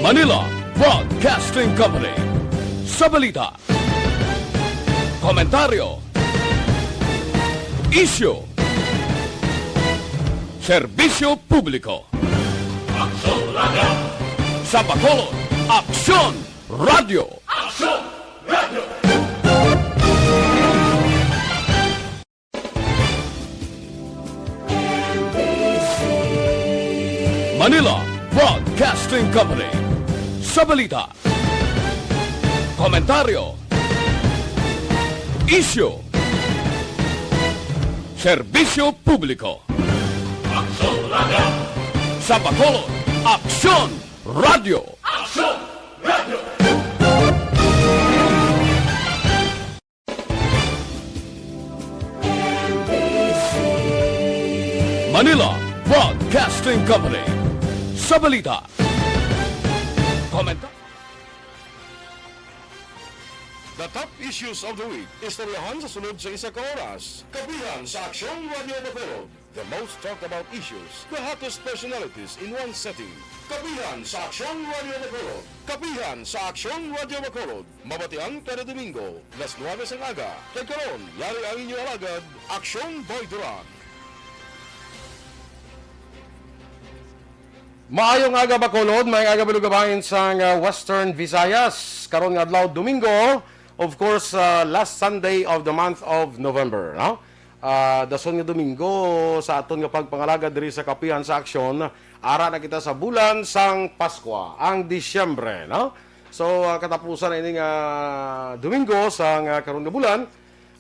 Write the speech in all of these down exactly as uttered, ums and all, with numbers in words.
Manila Broadcasting Company. Sa balita, komentaryo, isyu, serbisyo publiko. Aksyon Radio. Sa Bacolod, Aksyon Radio. Aksyon Radio. Manila Broadcasting Company. Sa balita, komentaryo, isyu, serbisyo publiko. Aksyon Radio. Sa Bacolod, Aksyon Radio. Aksyon Radio. Manila Broadcasting Company. Sa balita, komenta-, the top issues of the week. Istoryahan sa sunod sa isa ka oras. Kapihan sa Aksyon Radio Bacolod. The most talked about issues, the hottest personalities in one setting. Kapihan sa Aksyon Radio Bacolod. Kapihan sa Aksyon Radio Bacolod. Mabatian kada Domingo, las nuwebe sang aga. Kag karon, yari ang inyo alagad, Aksyon Boy Duran. Maayong aga, Bacolod. Maayong aga, Balugabayan sang, ah, Western Visayas. Karon nga adlaw, Domingo, of course, ah, last Sunday of the month of November, no? Ah, dason nga Domingo sa aton nga pagpangalagad diri sa Kapihan sa Aksyon, ara na kita sa bulan sang Paskwa, ang Disyembre, no? So, ah, katapusan na ini nga Domingo sang, ah, karon nga bulan.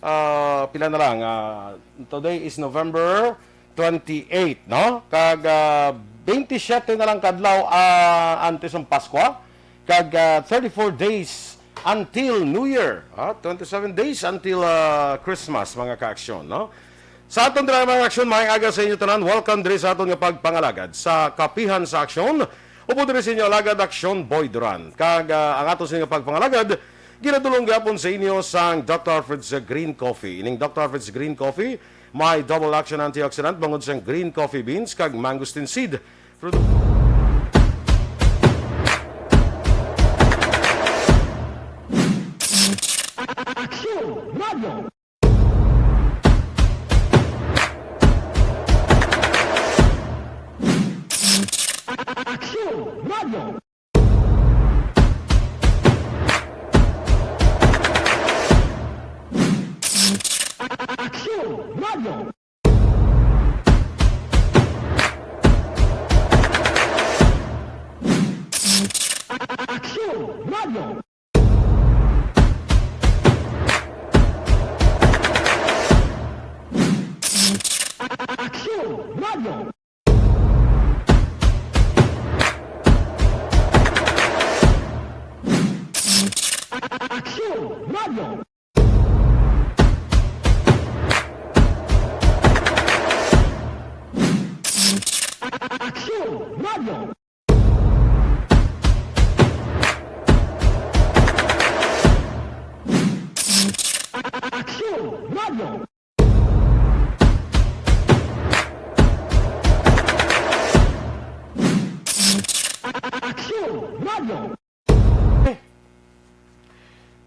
Ah, pila na lang? Ah, today is November twenty-eight, no? Kag, ah, twenty-seven na lang kadlaw, ah, antes ng Paskwa. Kag, ah, thirty-four days until New Year, ha? Twenty-seven days until, ah, Christmas, mga ka-aksyon, no? Sa aton dira, mga ka-aksyon, maayong aga sa inyo tanan. Welcome diri sa aton nga pagpangalagad sa Kapihan sa Aksyon. Upod diri sa inyo alagad, Aksyon Boy Duran. Kag, ah, ang aton sa inyo pagpangalagad, ginadulong gyapon sa inyo sang Doctor Alfred's Green Coffee. Ining Doctor Alfred's Green Coffee may double action antioxidant bangod sang green coffee beans kag mangosteen seed. Produ- Aksyon Radio. Aksyon Radio. Aksyon Radio. Aksyon Radio. Aksyon Radio. Aksyon Radio. Aksyon Radio. Aksyon Radio. Aksyon Radio.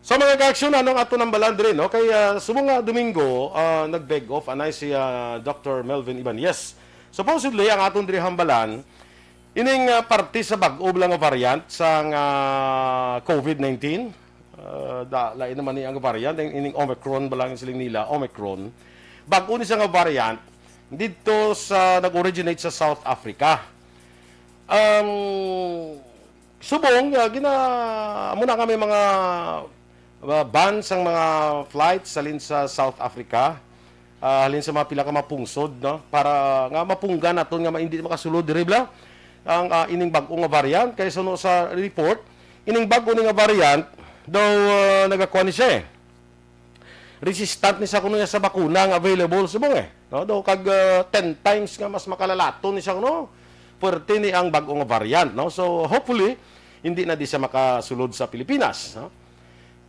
Sa mga ka-aksyon, anong ato nang balan diri, no? Kay, ah, subong nga Domingo, ah, nag-beg off anay si, ah, Doctor Melvin Ibanez. Supposedly, ang aton diri hambalan, ining, ah, parte sa bag-o bala nga variant sang, ah, COVID nineteen. Ah, da, lain naman ni ang variant, ang ining Omicron bala ang siling nila, Omicron. Bag-o ni siya nga variant didto sa, nag-originate sa South Africa. Um, subong, ah, gina-, amo na nga may mga, ah, ban sang mga flights halin sa South Africa, ah, halin sa mga pila ka mga pungsod, no? Para nga mapunggan naton nga ma-, hindi makasulod diri bala ang, ah, ining bag-o nga variant. Kay suno sa report, ining bag-o ni nga variant daw, ah, nagakuha ni siya, eh. Resistant ni sa kuno niya sa bakuna nga available subong, eh. No? Daw kag, ah, ten times nga mas makalalaton ni sa kuno. Puwerte ni ang bag-o nga variant, no? So, hopefully, hindi na di siya makasulod sa Pilipinas, no?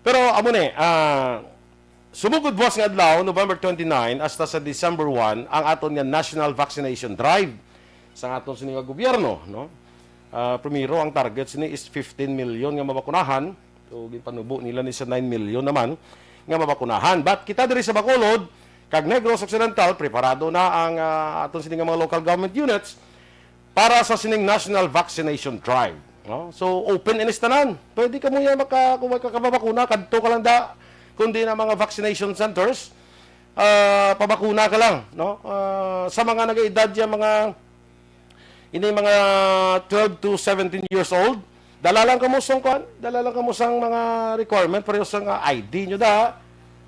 Pero amo ni, ah, sumugod buwas nga adlaw, November twenty-nine hasta sa December one, ang aton nga National Vaccination Drive sa aton sini nga gobyerno, no? Ah, primero, ang target sini is fifteen million nga mabakunahan. So, ginpanubo nila ni sa nine million naman nga mabakunahan. But kita diri sa Bacolod, kag Negros Occidental, preparado na ang, ah, aton sini nga mga local government units para sa sining national vaccination drive, no? So, open ini sa tanan. Pwede kamo ya maka-, kung may kakababakuna, kadto ka lang da, kundi na mga vaccination centers, ah, pabakuna ka lang, no? Ah, sa mga nag-edad ya, mga, ini mga twelve to seventeen years old, dala lang kamo sang kuan, dala lang kamo sang mga requirement, pareho sang, ah, I D nyo da,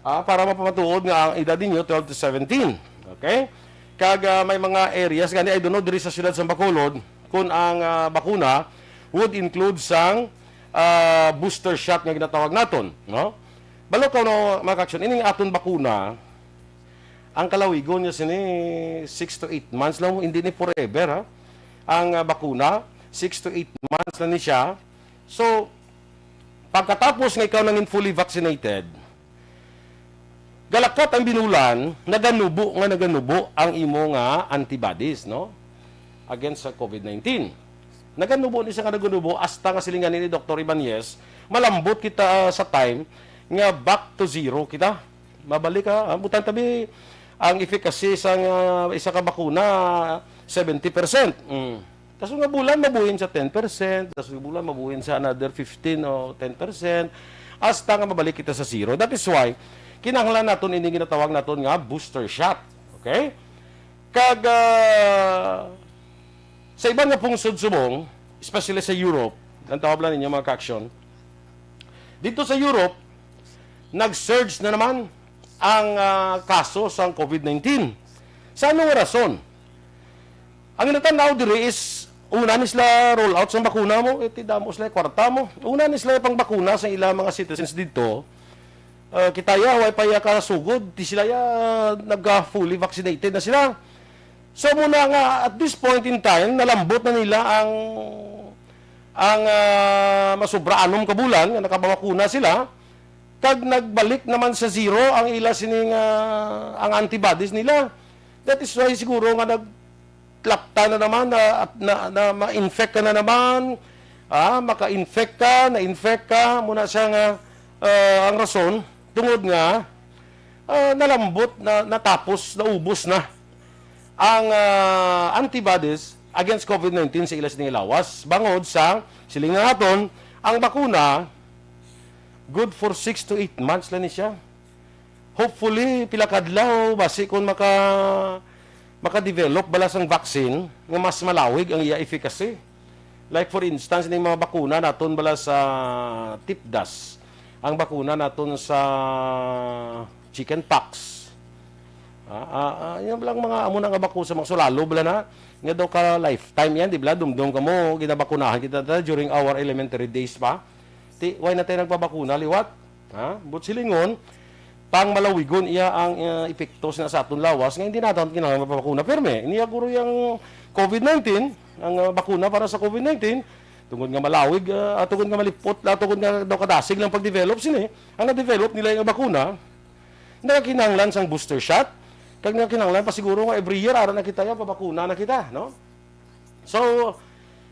ah, para mapamatuod nga ang edad ninyo twelve to seventeen. Okay? Kag, ah, may mga areas gani, I don't know, diri sa siyudad sa Bacolod, kung ang, ah, bakuna would include sang, ah, booster shot nga ginatawag naton, no? Balo ka, no, mga ka-aksyon, ining aton bakuna, ang kalawigon niya sini six to eight months lang, hindi ni forever, ha? Ang, ah, bakuna, six to eight months na ni siya. So, pagkatapos nga ikaw nangin fully vaccinated, galakat ang binulan, naganubo nga naganubo ang imo nga antibodies, no? Against sa COVID nineteen. Naganubo ni siya nga naganubo, hasta nga silingan ni Doktor Ibanez, malambot kita, ah, sa time nga back to zero kita. Mabalik ka, ah, butang tabi, ang efficacy sang, ah, isa ka bakuna, seventy percent. Mm. Kaso nga bulan, mabuhin sa ten percent. Kaso nga bulan, mabuhin sa another fifteen o ten percent. Hasta nga mabalik kita sa zero. That is why, kinahanglan naton ini ginatawag naton nga booster shot. Okay? Kag, ah, sa iban nga pungsod subong, especially sa Europe, ang tawag lang ninyo, mga ka-aksyon, dito sa Europe, nag-surge na naman ang, ah, kaso sang COVID nineteen. Sa anong rason? Ang ginatan-aw diri is, una ni sila roll out sang bakuna mo, eh, ti damo sila kwarta mo. Una ni sila pang bakuna sa ilang mga citizens dito. Ah, kita ya, way pa ya kasugod, di sila ya nagka-fully vaccinated na sila. So, muna nga, at this point in time, nalambot na nila ang, ang, ah, masubra anom ka bulan nga nakabakuna sila, kag nagbalik naman sa zero ang ila sining, ah, ang antibodies nila. That is why siguro nga nag-, lapta na naman, na, na, na ma-infect ka na naman, ah, maka-infect ka, na-infect ka, muna siya nga, ah, ang rason, tungod nga, ah, nalambot, na, natapos, naubos na ang, ah, antibodies against COVID nineteen sa ila sining lawas. Bangod sa, siling na naton, ang bakuna, good for six to eight months lang ni siya. Hopefully, pila ka adlaw, basi kung maka-, maka-develop bala sang vaccine nga mas malawig ang iya efficacy. Like for instance, ning mga bakuna naton bala sa tipdas, ang bakuna naton sa chicken pox. Ah, ah, ah, yan bala ang mga amo na nga bakuna sa mga sulalo bala na, nga daw ka lifetime yan, di bala? Dumdum ka mo, ginabakunahan kita ta during our elementary days pa. Ti, why na tayo nagpabakuna liwat? Ha? But silingon, pang malawigon iya ang, ah, epekto sa, sa aton lawas, nga hindi naton kinahanglan mapabakuna. Pirme, niya guro yang COVID nineteen, ang, ah, bakuna para sa COVID nineteen, tungod nga malawig, ah, tungod nga malipot, ah, tungod nga daw kadasig lang pag-develop sini, ang na-develop nila yung bakuna, nagakinahanglan sang booster shot, kag nagakinahanglan pa siguro nga every year, ara na kita, ya, pabakuna na kita, no? So,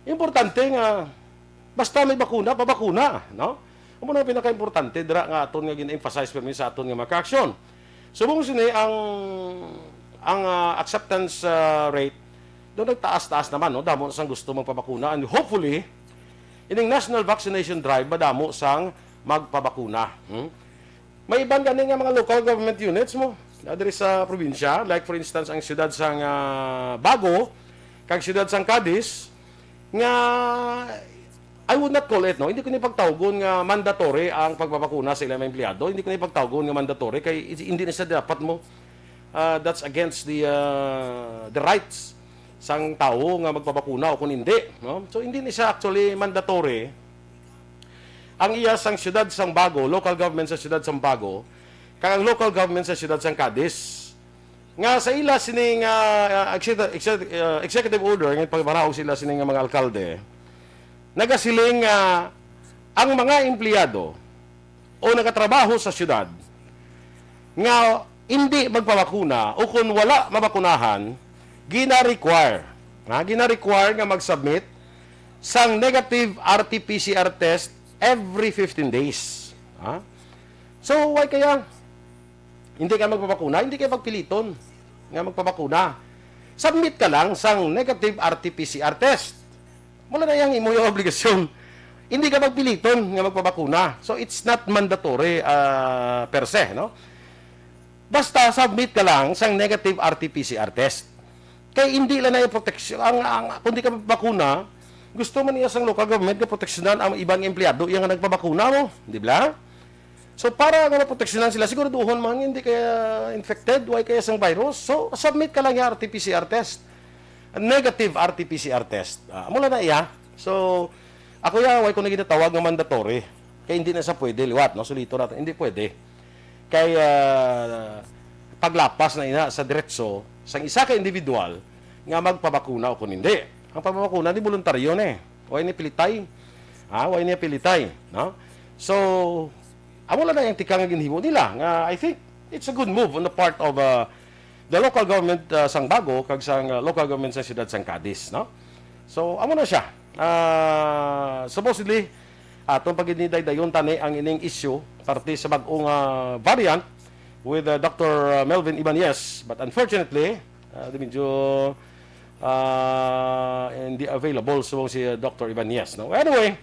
importante nga basta may bakuna, pabakuna, no? Amo na ang pinaka-importante dira nga aton nga gina-emphasize permi sa aton nga mga ka-aksyon. Subong sini ang, ang, ah, acceptance, ah, rate do nagtaas-taas naman, no? Damo na sang gusto magpabakuna, and hopefully ining national vaccination drive madamo sang magpabakuna. Hmm? May iban gani nga mga local government units mo na diri sa probinsya, like for instance ang siyudad sang, ah, Bago kag siyudad sang Cadiz, nga I would not call it, no, hindi ko ni pagtawgon nga mandatory ang pagpabakuna sa ilang mga empleyado. Hindi ko ni pagtawgon nga mandatory kay hindi na siya dapat mo, ah, that's against the, ah, the rights sang tawo nga magpabakuna o kung hindi, no? So hindi ni siya actually mandatory ang iya sang siyudad sang Bago, local government sa siyudad sang Bago, kag ang local government sa siyudad sang Cadiz, nga sa ila sini nga, ah, execu-, execu-, ah, executive order nga pagmaraog sila sini nga mga alkalde, nagasiling nga ang mga empleyado o nagatrabaho sa siyudad nga hindi magpabakuna o kung wala mabakunahan, gina-require, ha, gina-require nga mag-submit sang negative R T P C R test every fifteen days. Ha? So, why kaya hindi ka magpabakuna? Hindi ka pagpiliton nga magpabakuna. Submit ka lang sang negative R T P C R test. Wala na yang imo yung obligasyon. Hindi ka magpiliton nga magpabakuna. So, it's not mandatory, ah, per se, no? Basta submit ka lang sang negative R T P C R test. Kay hindi lang na yung proteksyon. Ang, ang, kung di ka bakuna, gusto man niya sang local government nga proteksyonan ang iban nga empleyado iya nga nagpabakuna mo, di ba? So, para nga maproteksyonan sila, siguraduhon man hindi kaya infected, why kaya sang virus. So, submit ka lang yung R T P C R test. Negative R T P C R test. Ah, amo lang na iya. So, ako ya, why ko na ginatawag nga mandatory? Kay hindi na sa pwede liwat, no? Sulito natin, hindi pwede. Kay, ah, paglapas na ina sa diretso sang isa ka individual nga magpabakuna o kung hindi. Ang pagpabakuna ni voluntaryo ni. Way ni pilitay. Ha? Way ni pilitay, no? So, amo lang na yung tika nga ginhimo nila nga I think it's a good move on the part of, uh, the local government, uh, sang Bago kag sang, uh, local government sa siyudad sang Cadiz, no? So, amo na siya. Ah, supposedly, atong pagididaydayon tani ang ining issue parte sa bag-ong, ah, variant with, uh, Doctor Melvin Ibanez. But unfortunately, uh, di medyo, uh, hindi available subong si, uh, Doctor Ibanez, no? Anyway,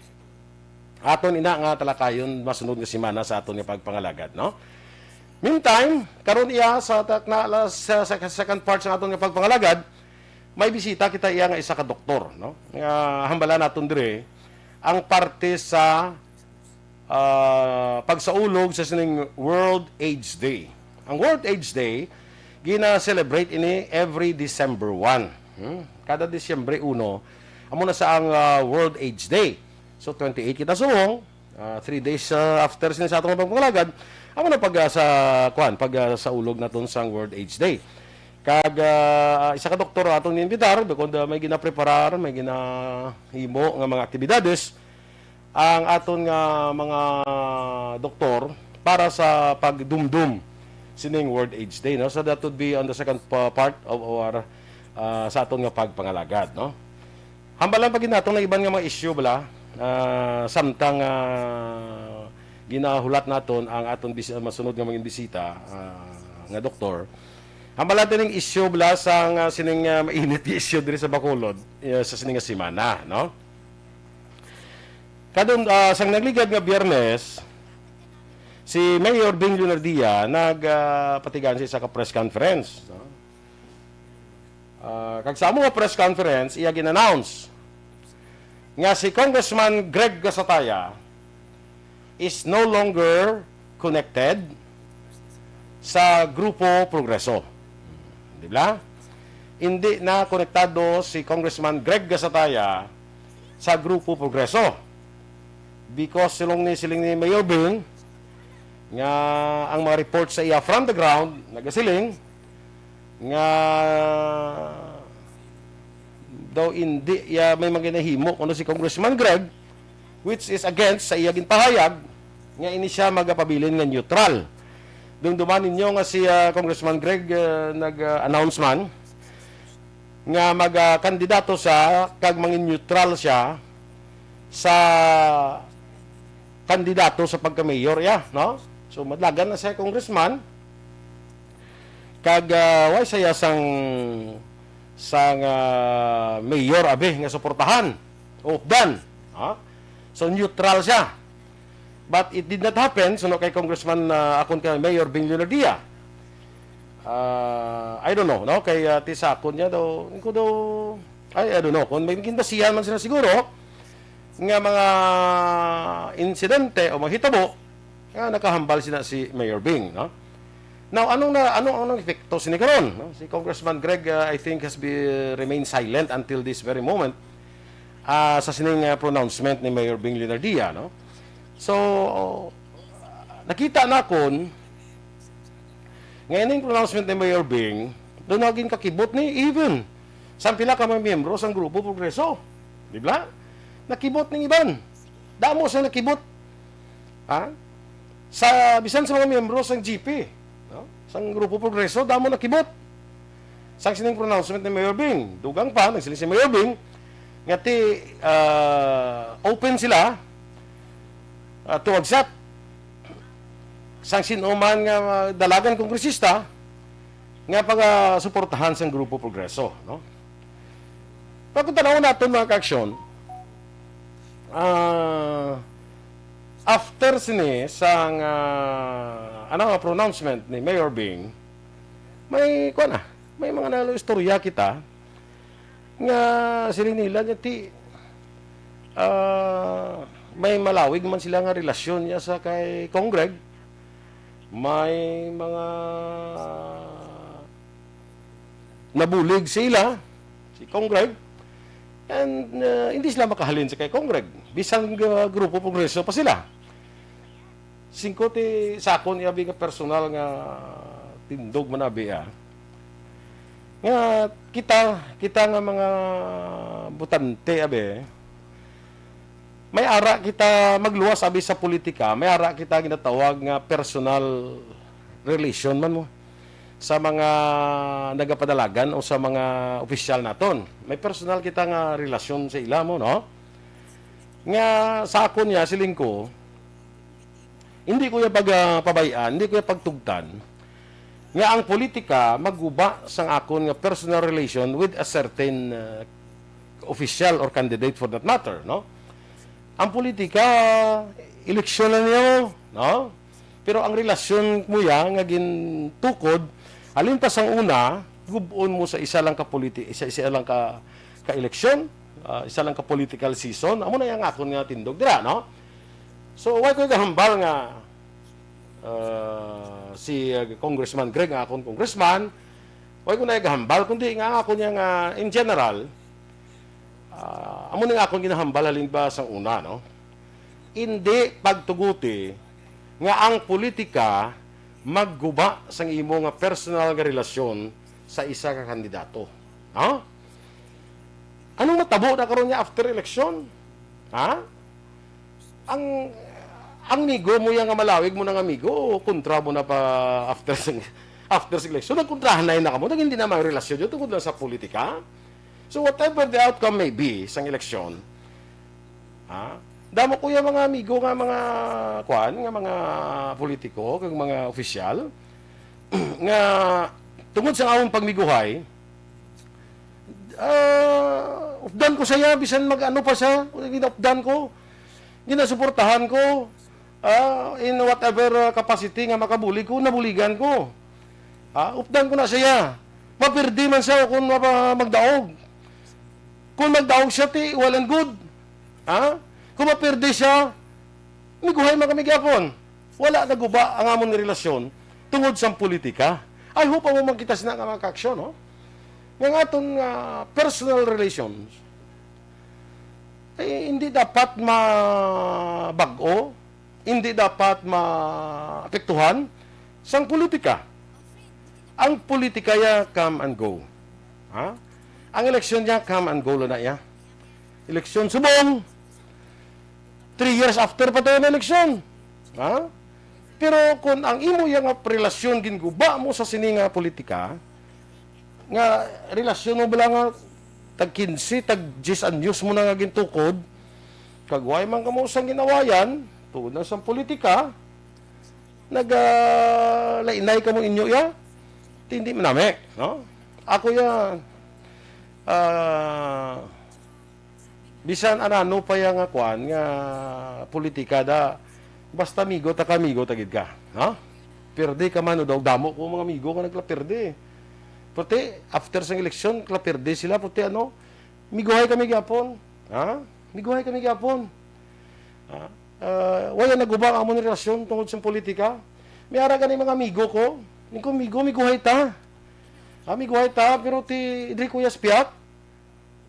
aton ina nga talakayon masunod nga semana sa aton nga pagpangalagad, no? Meantime, karon iya sa takna la-, sa, sa second part sa aton nga pagpangalagad, may bisita kita iya nga isa ka doktor, no? Nga hambala naton dire ang parte sa, ah, pagsaulog sa sining World AIDS Day. Ang World AIDS Day, gina-celebrate ini every December one. Hmm? Kada Disyembre uno, amo na sa ang, ah, World AIDS Day. So, twenty-eight kita subong, ah, three days, ah, after sini sa atong pagpangalagad, amo na pag, ah, sa, kuan, pag, ah, saulog naton sang World AIDS Day. Kag, ah, isa ka doktor atong niimbitar, bukod, ah, may ginapreparar, may ginahimo nga mga aktibidades, ang aton nga mga doktor para sa pagdumdum sining World AIDS Day, no? So that would be on the second pa-, part of our, ah, sa aton nga pagpangalagad, no? Hambalan pa gid naton ang iban nga mga issue bala, ah, samtang, ah, ginahulat naton ang aton bis-, masunod nga mga bisita, ah, nga doktor. Hambalan ta ning issue bala sa nga sining, ah, mainit nga issue diri sa Bacolod, eh, sa sining nga semana, no? Kadun, ah, sang nagligad nga Biyernes, si Mayor Bing Leonardia nag, ah, patigan sa isa ka press conference, no? Ah, kag sa amo nga press conference, iya gin-announce nga si Congressman Greg Gasataya is no longer connected sa Grupo Progreso. Di ba? Hindi na konektado si Congressman Greg Gasataya sa Grupo Progreso. Because siling ni, siling ni Mayor Bing nga ang mga report sa iya from the ground nagasiling nga daw hindi iya may mga ginahimo kuno si Congressman Greg, which is against sa iya ginpahayag nga ini siya magapabilin nga neutral. Dumduman ninyo nga si, ah, Congressman Greg, ah, nag-announce man nga magakandidato siya kag mangin neutral siya sa kandidato sa pagka-mayor, ya, no? So, madlagan na siya congressman. Kag, ah, way saya sang, sang, ah, mayor, abi, nga suportahan. Updan. Ha? So, neutral siya. But it did not happen, suno kay Congressman, ah, akon kay Mayor Bing Leonardia. Ah, I don't know, no? Kay, ah, ti sa akon niya daw, ko daw, ay, I don't know, kung may ginbasihan man sila siguro, nga mga insidente o mga hitabo, nga nakahambal sila si Mayor Bing, no? Now, anong na, anong, anong epekto sini karon, no? Si Congressman Greg, ah, I think, has be, remained silent until this very moment, ah, sa sining, ah, pronouncement ni Mayor Bing Leonardia, no? So, nakita nakon nga ining pronouncement ni Mayor Bing, daw naging kakibot ni even sa pila ka mga miyembro sang Grupo Progreso. Di ba? Nakibot ning iban. Damo sa nakibot. Ha? Sa, bisan sa mga miyembro sang G P, no? Sang Grupo Progreso, damo nakibot sang sining pronouncement ni Mayor Bing. Dugang pa, nagsiling si Mayor Bing, nga ti, ah, open sila, ah, to accept sang sino man nga, ah, dalagan kongresista nga pagasuportahan sang Grupo Progreso, no? Pero kung tanawon naton, mga kaaksyon, ah, after sini sang, ah, ano nga pronouncement ni Mayor Bing, may, kuwan na, may mga nalo istorya kita nga siling nila nga ti, ah, may malawig man sila nga relasyon niya sa kay Congreg. May mga nabulig sa ila, si Congreg. And, ah, hindi sila makahalin sa kay Congreg. Bisan, ah, Grupo Progreso pa sila. Singko ti sa akon, abi nga personal nga tindog man, abi, ah. Nga kita, kita nga mga botante, abi, may ara kita magluwas, abi, sa politika, may ara kita ginatawag nga personal relation man mo sa mga nagapadalagan o sa mga opisyal naton. May personal kita nga relasyon sa ila mo, no? Nga sa akon niya, siling ko, hindi ko ya pag, ah, pabayaan, hindi ko ya pagtugtan nga ang politika magguba sang akon nga personal relation with a certain, ah, official or candidate for that matter, no? Ang politika, eleksyon na niyo, no? Pero ang relasyon mo ya nga gintukod, halin pa sang una, gub-on mo sa isa lang ka politi-, isa, isa lang ka, ka eleksyon, ah, isa lang ka political season, amo na yang akon nga tindog dira, no? So, why ko gahambal nga, ah, si, ah, Congressman Greg nga akon congressman, why ko na gahambal, kundi nga akon niya nga, in general, ah, amo ni nga akon ginahambal halin pa sang una, no? Hindi pagtuguti nga ang politika magguba sang imo nga personal nga relasyon sa isa ka kandidato. Ha? Anong matabo na karon niya after election? Ha? Ang, ang migo mo yang nga malawig mo nang amigo, kontra mo na pa after sa, after sa election. Nagkontrahan na kamo, nag hindi na may relasyon yun tungkol lang sa politika. So whatever the outcome may be sang eleksyon, ha? Damo ko yung mga amigo nga mga, kuan, nga mga politiko, kag mga opisyal, nga tungod sa among pagmiguhay, ah, updan ko siya, bisan mag-ano pa siya, ginaupdan ko, ginasuportahan ko, ah, in whatever, ah, capacity nga makabulig ko, nabuligan ko. Ah, updan ko na siya. Mapirdi man siya kung mapa-, magdaog. Kung magdaog siya, ti, well and good. Ha? Kung mapirdi siya, miguhay man kami gyapon. Wala naguba ang amon nga relasyon tungod sa politika. I hope amo man kita sina nga mga kaaksyon, no? Nga ang aton nga personal relations, eh, hindi dapat mabag-o, hindi dapat maapektuhan sang politika. Ang politika ya come and go. Ha? Ang eleksyon niya come and go lang na iya. Eleksyon subong, three years after pa tayo na eleksyon. Ha? Pero kung ang imo ya nga relasyon ginguba mo sa sini nga politika, nga relasyon mo bala nga tag quince, tag diyes anyos mo na nga gintukod, kag way man kamo sang ginawayan, tungod na sa politika, nag, ah, lainay kamo inyo ya, ti hindi man nami, no? Ako ya, ah, bisan anano pa ya nga kuan, nga politika da, basta amigo ta ka, amigo ta gid ka, no? Pirdi ka man, o daw damo ko mga amigo nga nagkapirdi. Puti, after sang eleksyon, kapirdi sila, puti ano, miguhay kami gyapon. Ha? Miguhay kami gyapon. Ha? Ah, wala naguba ang amon relasyon tungod sa politika. May ara gani mga amigo ko. Ning ko, amigo, miguhay ta. Ha, miguhay ta, pero ti, diri ko ya sa pihak.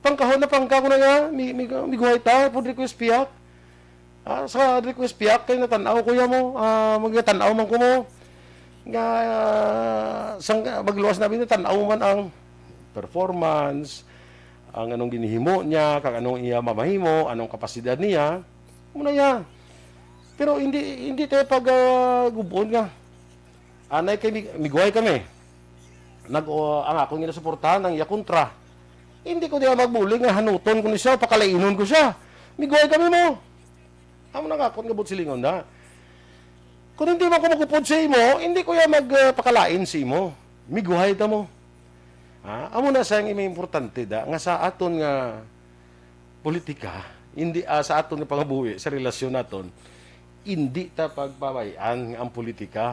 Pangkahon na pangka ko na ya, mi-, mi-, miguhay ta, pud request piyak. Ah, sa request piyak, kay natan-aw ko ya mo, ah, magtan-aw man ko mo. Nga, ah, sang, magluwas na, natan-aw man ang performance, ang anong ginhimo niya, kag anong iya mamahimo, anong kapasidad niya. Muna ya. Pero hindi, hindi tayo pag, ah, gubon nga. Anay kay mig-, miguhay kami. Nag, o, ang akong ginasuportahan, ang iya kontra. Hindi ko diya magbulig nga hanuton ko ni siya, pakalainon ko siya. Migway kami mo. Amo na nga, akon nga buot silingon na. Kung hindi man ko magupod sa imo, hindi ko ya mag, ah, pakalain sa imo. Migway ta mo. Ha? Amo na sa ang importante da, nga sa aton nga politika, hindi, ah, sa aton nga pangabuhi, sa relasyon naton, hindi ta pagpabay-an nga ang politika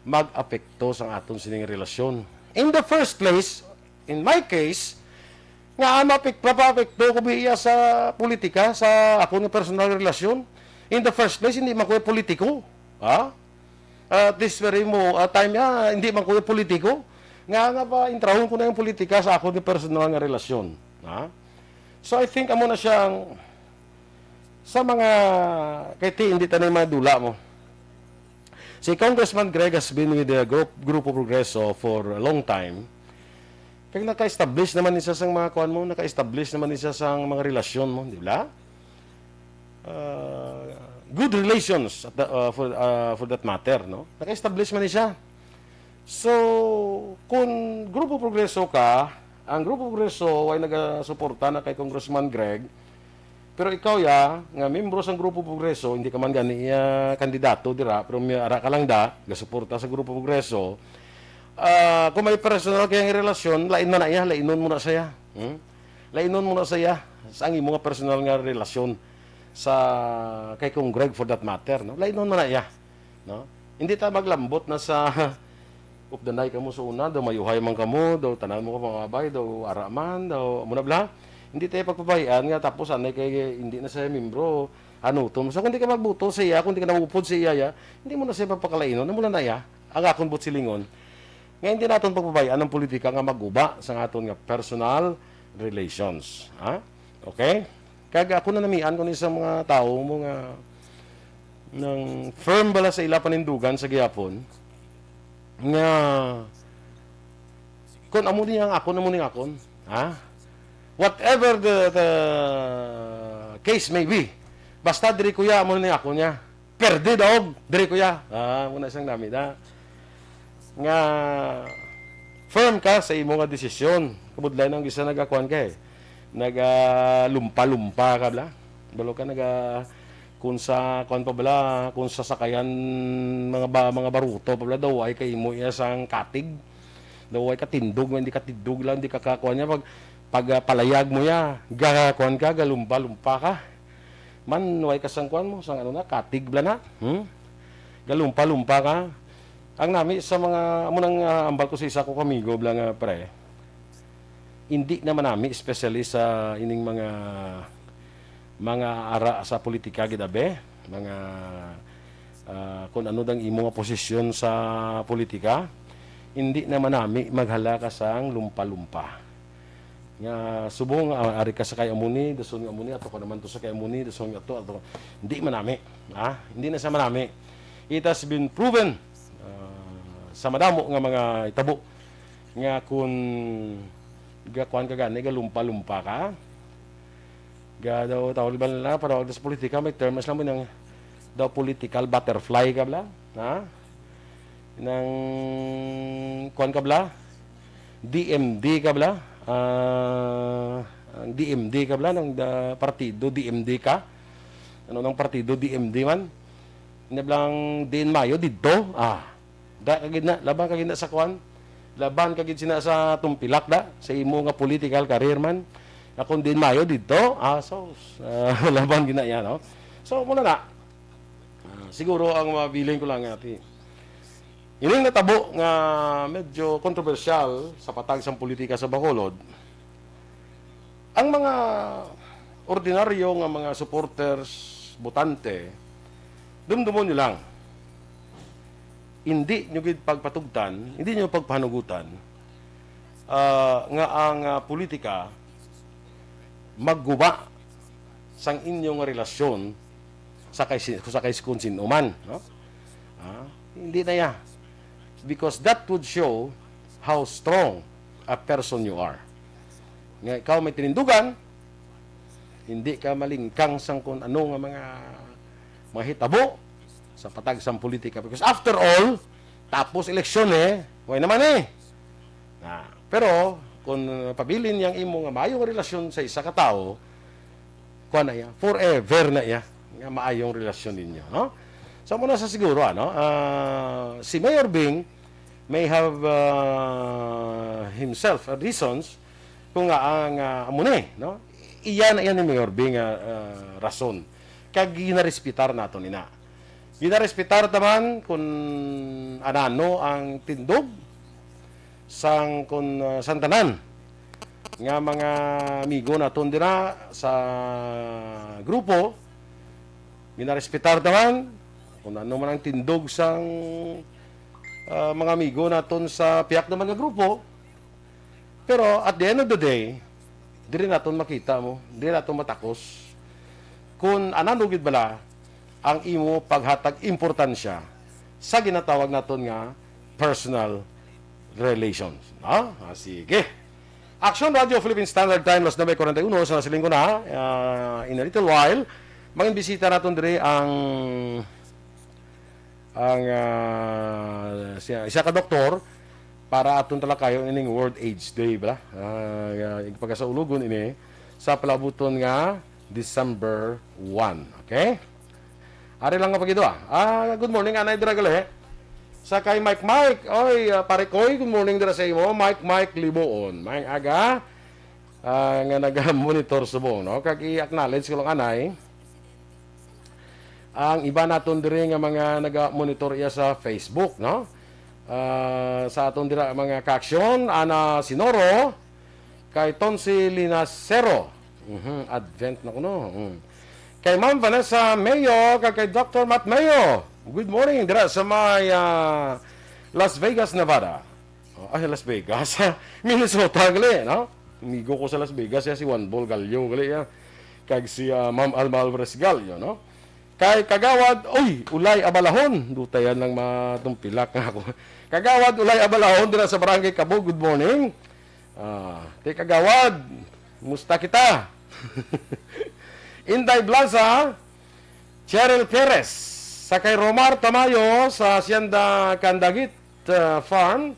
mag-apekto sa aton sining relasyon. In the first place, in my case, nga mapik-, mapaapekto ko biya sa politika, sa akon nga personal nga relasyon. In the first place, hindi man ko politiko. Ha? At this very mo, ah, time, ah, hindi man ko politiko. Nga, nga pa, intrahon ko na yung politika sa akon nga personal nga relasyon. Ha? So, I think, amo na siya ang, sa mga, kay ti, hindi tanay madula mo. Si Congressman Greg has been with the group, Grupo Progreso for a long time. Kag naka-establish naman ni siya sang mga kuan mo, naka-establish naman ni siya sang mga relasyon mo, di ba? Ah, good relations at the, ah, for, ah, for that matter, no? Naka-establish man ni siya. So, kung Grupo Progreso ka, ang Grupo Progreso ay nagasuporta na kay Congressman Greg, pero ikaw ya, nga membro sang Grupo Progreso, hindi ka man gani iya kandidato dira, pero may ara ka lang da, gasuporta sa Grupo Progreso, ah, kung may personal kayang relasyon, lain man na iya, lainon mo na siya. Hmm? Lainon mo na siya sa ang imo nga personal nga relasyon sa kay Kong Greg for that matter, no? Lainon man na iya, no? Hindi ta maglambot na sa updanay kamo sa una, daw mayuhay man kamo, daw tanan mo ka pangabay, daw ara man, daw amo na bla. Hindi tayo pagpabayaan nga tapos anay kay hindi na siya membro. Ano to? So kung di ka magbuto sa iya, kung di ka namupod sa iya, ya, hindi mo na siya papakalainon, amo na na iya. Ang akon buot silingon, nga hindi naton pagpabayaan ang politika nga maguba sa aton nga personal relations. Ha? Okay? Kag ako na namian ko ni sa mga tawo mo nga nang firm bala sa ila panindugan sa gihapon nga kung amo ni ang akon, amo ni ang akon. Ha? Whatever the, the case may be, basta diri ko ya, amo ni akon niya. Perde, dog. Diri ko ya. Ah, muna isang nami na. Nga firm ka sa imo nga desisyon. Kabudlay nang gisa nagakuan ka eh. Nagalumpa-lumpa ka bla. Balo ka naga, kung sa kuan pa bla, kung sa sakayan mga ba, mga baruto pa bla, daw ay kay imo iya sang katig. Daw ay katindog, hindi katindog lang, hindi ka kakuan niya. Pag, pag ah, palayag mo ya, gakuan ka, galumpa-lumpa ka. Man, way ka sang kuan mo, sang ano na, katig bla na. Hmm? Galumpa-lumpa ka. Ang nami sa mga, amo nang ah, ambal ko sa isa ko kamigo bla nga pre. Hindi naman nami, especially sa ining mga mga ara sa politika gid abi, mga ah, kung ano dang imo nga posisyon sa politika, hindi naman nami maghala ka sang lumpa-lumpa. Nga subong ah, ari ka sa kay amo ni, dason nga amo ni, ato ka naman to sa kay amo ni, dason nga to, ato. Hindi man nami, ha? Hindi na sa manami. It has been proven ah, sa madamo nga mga itabo nga kung gakuan ka gani, galumpa-lumpa ka, ga daw tawag ba nila, para sa politika, may terms lang mo nang daw political butterfly ka bla, ha? Nang kuan ka bla, D M D ka bla, ah, ang D M D ka bla, nang da, partido D M D ka, ano nang partido D M D man, nablang din mayo dito, ah, da ka gid na, laban ka gid na sa kuan, laban ka gid sina sa tumpilak da, sa imo nga political career man, nga kung din mayo dito, ah, so, ah, laban gid na yan, no? So, muna na, Ah, siguro ang mabilin ko lang nga ti, ining natabo nga medyo kontrobersyal sa patag sang politika sa Bacolod, ang mga ordinaryo nga mga supporters, botante, dumdumon nyo lang. Hindi nyo gid pagpatugtan, hindi nyo pagpahanugutan ah, nga ang ah, politika magguba sang inyo nga relasyon sa kay si-, sa kay kun sino man, no? Ah, hindi na ya. Because that would show how strong a person you are. Nga ikaw may tinindugan, hindi ka malingkang sang kun ano nga mga mahitabo sa patag sang politika. Because after all, tapos eleksyon eh, way naman eh. Na, pero Kung, uh, pabilin niya ang imo nga maayo nga relasyon sa isa ka tawo, kuwan na iya, forever na iya nga maayong relasyon ninyo, no? So, muna sa siguro, ano, ah, si Mayor Bing may have, ah, himself, ah, reasons kung nga ang, ah, amo ni, no? Iya na iya ni Mayor Bing nga, ah, rason. Kag ginarespetar nato nina. Ginarespetar ta man kung anano ang tindog sang, kung, ah, sang tanan nga mga amigo naton dira sa grupo. Ginarespetar ta man kung ano man ang tindog sang, ah, mga amigo naton sa piyak naman nga grupo. Pero at the end of the day, diri naton makita mo, diri naton matakos kung anano gid bala ang imo paghatag importansya sa ginatawag naton nga personal relations. No? Ah, sige. Action Radio Philippine Standard Time, las nuebe cuarenta y uno, sa nasiling ko na, ah, in a little while, mangin bisita naton diri ang ang, ah, siya, isa ka doktor para aton talakayon ining World AIDS Day, bala. Ah, ah, igpakasaulogon ini sa palabuton nga December one. Okay? Ari lang nga pagidua. Ah, good morning, anay dira gali. Sa kay Mike Mike, oy, ah, pare koy, good morning dira sa imo. Mike Mike Liboon. Maayong aga. Ah, nga naga-monitor subong, no? Kag i-acknowledge ko lang, anay, ang iba naton diri nga mga naga-monitor iya sa Facebook, no? Ah, sa aton dira mga kaaksyon, Ana Sinoro, kay Tonsi Linacero. Mhm, Advent na kuno. Mm. Kay Ma'am Vanessa Mayo, kag kay Doctor Matt Mayo. Good morning dira sa may, ah, Las Vegas, Nevada. Oh, ay, Las Vegas. Minnesota gali, no? Amigo ko sa Las Vegas, ya si Juan Bol Gallo gali, ya. Kag si, ah, Ma'am Alma Alvarez Gallo, no? Kay Kagawad, oy, Ulay Abalahon. Dutayan lang matumpilak nga ako. Kagawad Ulay Abalahon dira sa Barangay Cabo, good morning. Ah, kay Kagawad, musta kita? Inday Blaza, Cheryl Perez, sa kay Romar Tamayo sa Hacienda Candagit, ah, Farm.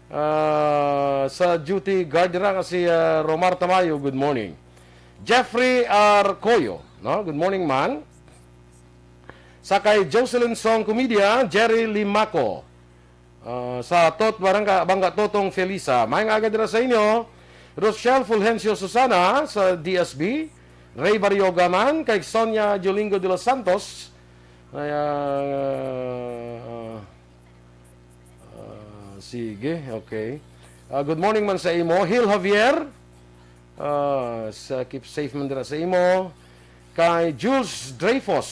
Ah, sa duty guard dira nga si, ah, Romar Tamayo, good morning. Jeffrey Arcoyo, no? Good morning, man. Sa kay Jocelyn Song Comedia, Jerry Limaco. Ah, sa Tot Barangka-, Bangga Totong Felisa. Maayong aga dira sa inyo. Rochelle Fulgencio Susana sa D S B. Ray Barrioga man, kay Sonia Jolingo de los Santos. Ay, ah, ah, Ah, sige, okay. Ah, good morning man sa imo, Hil Javier. Ah, sa keep safe man dira sa imo. Kay Jules Dreyfus.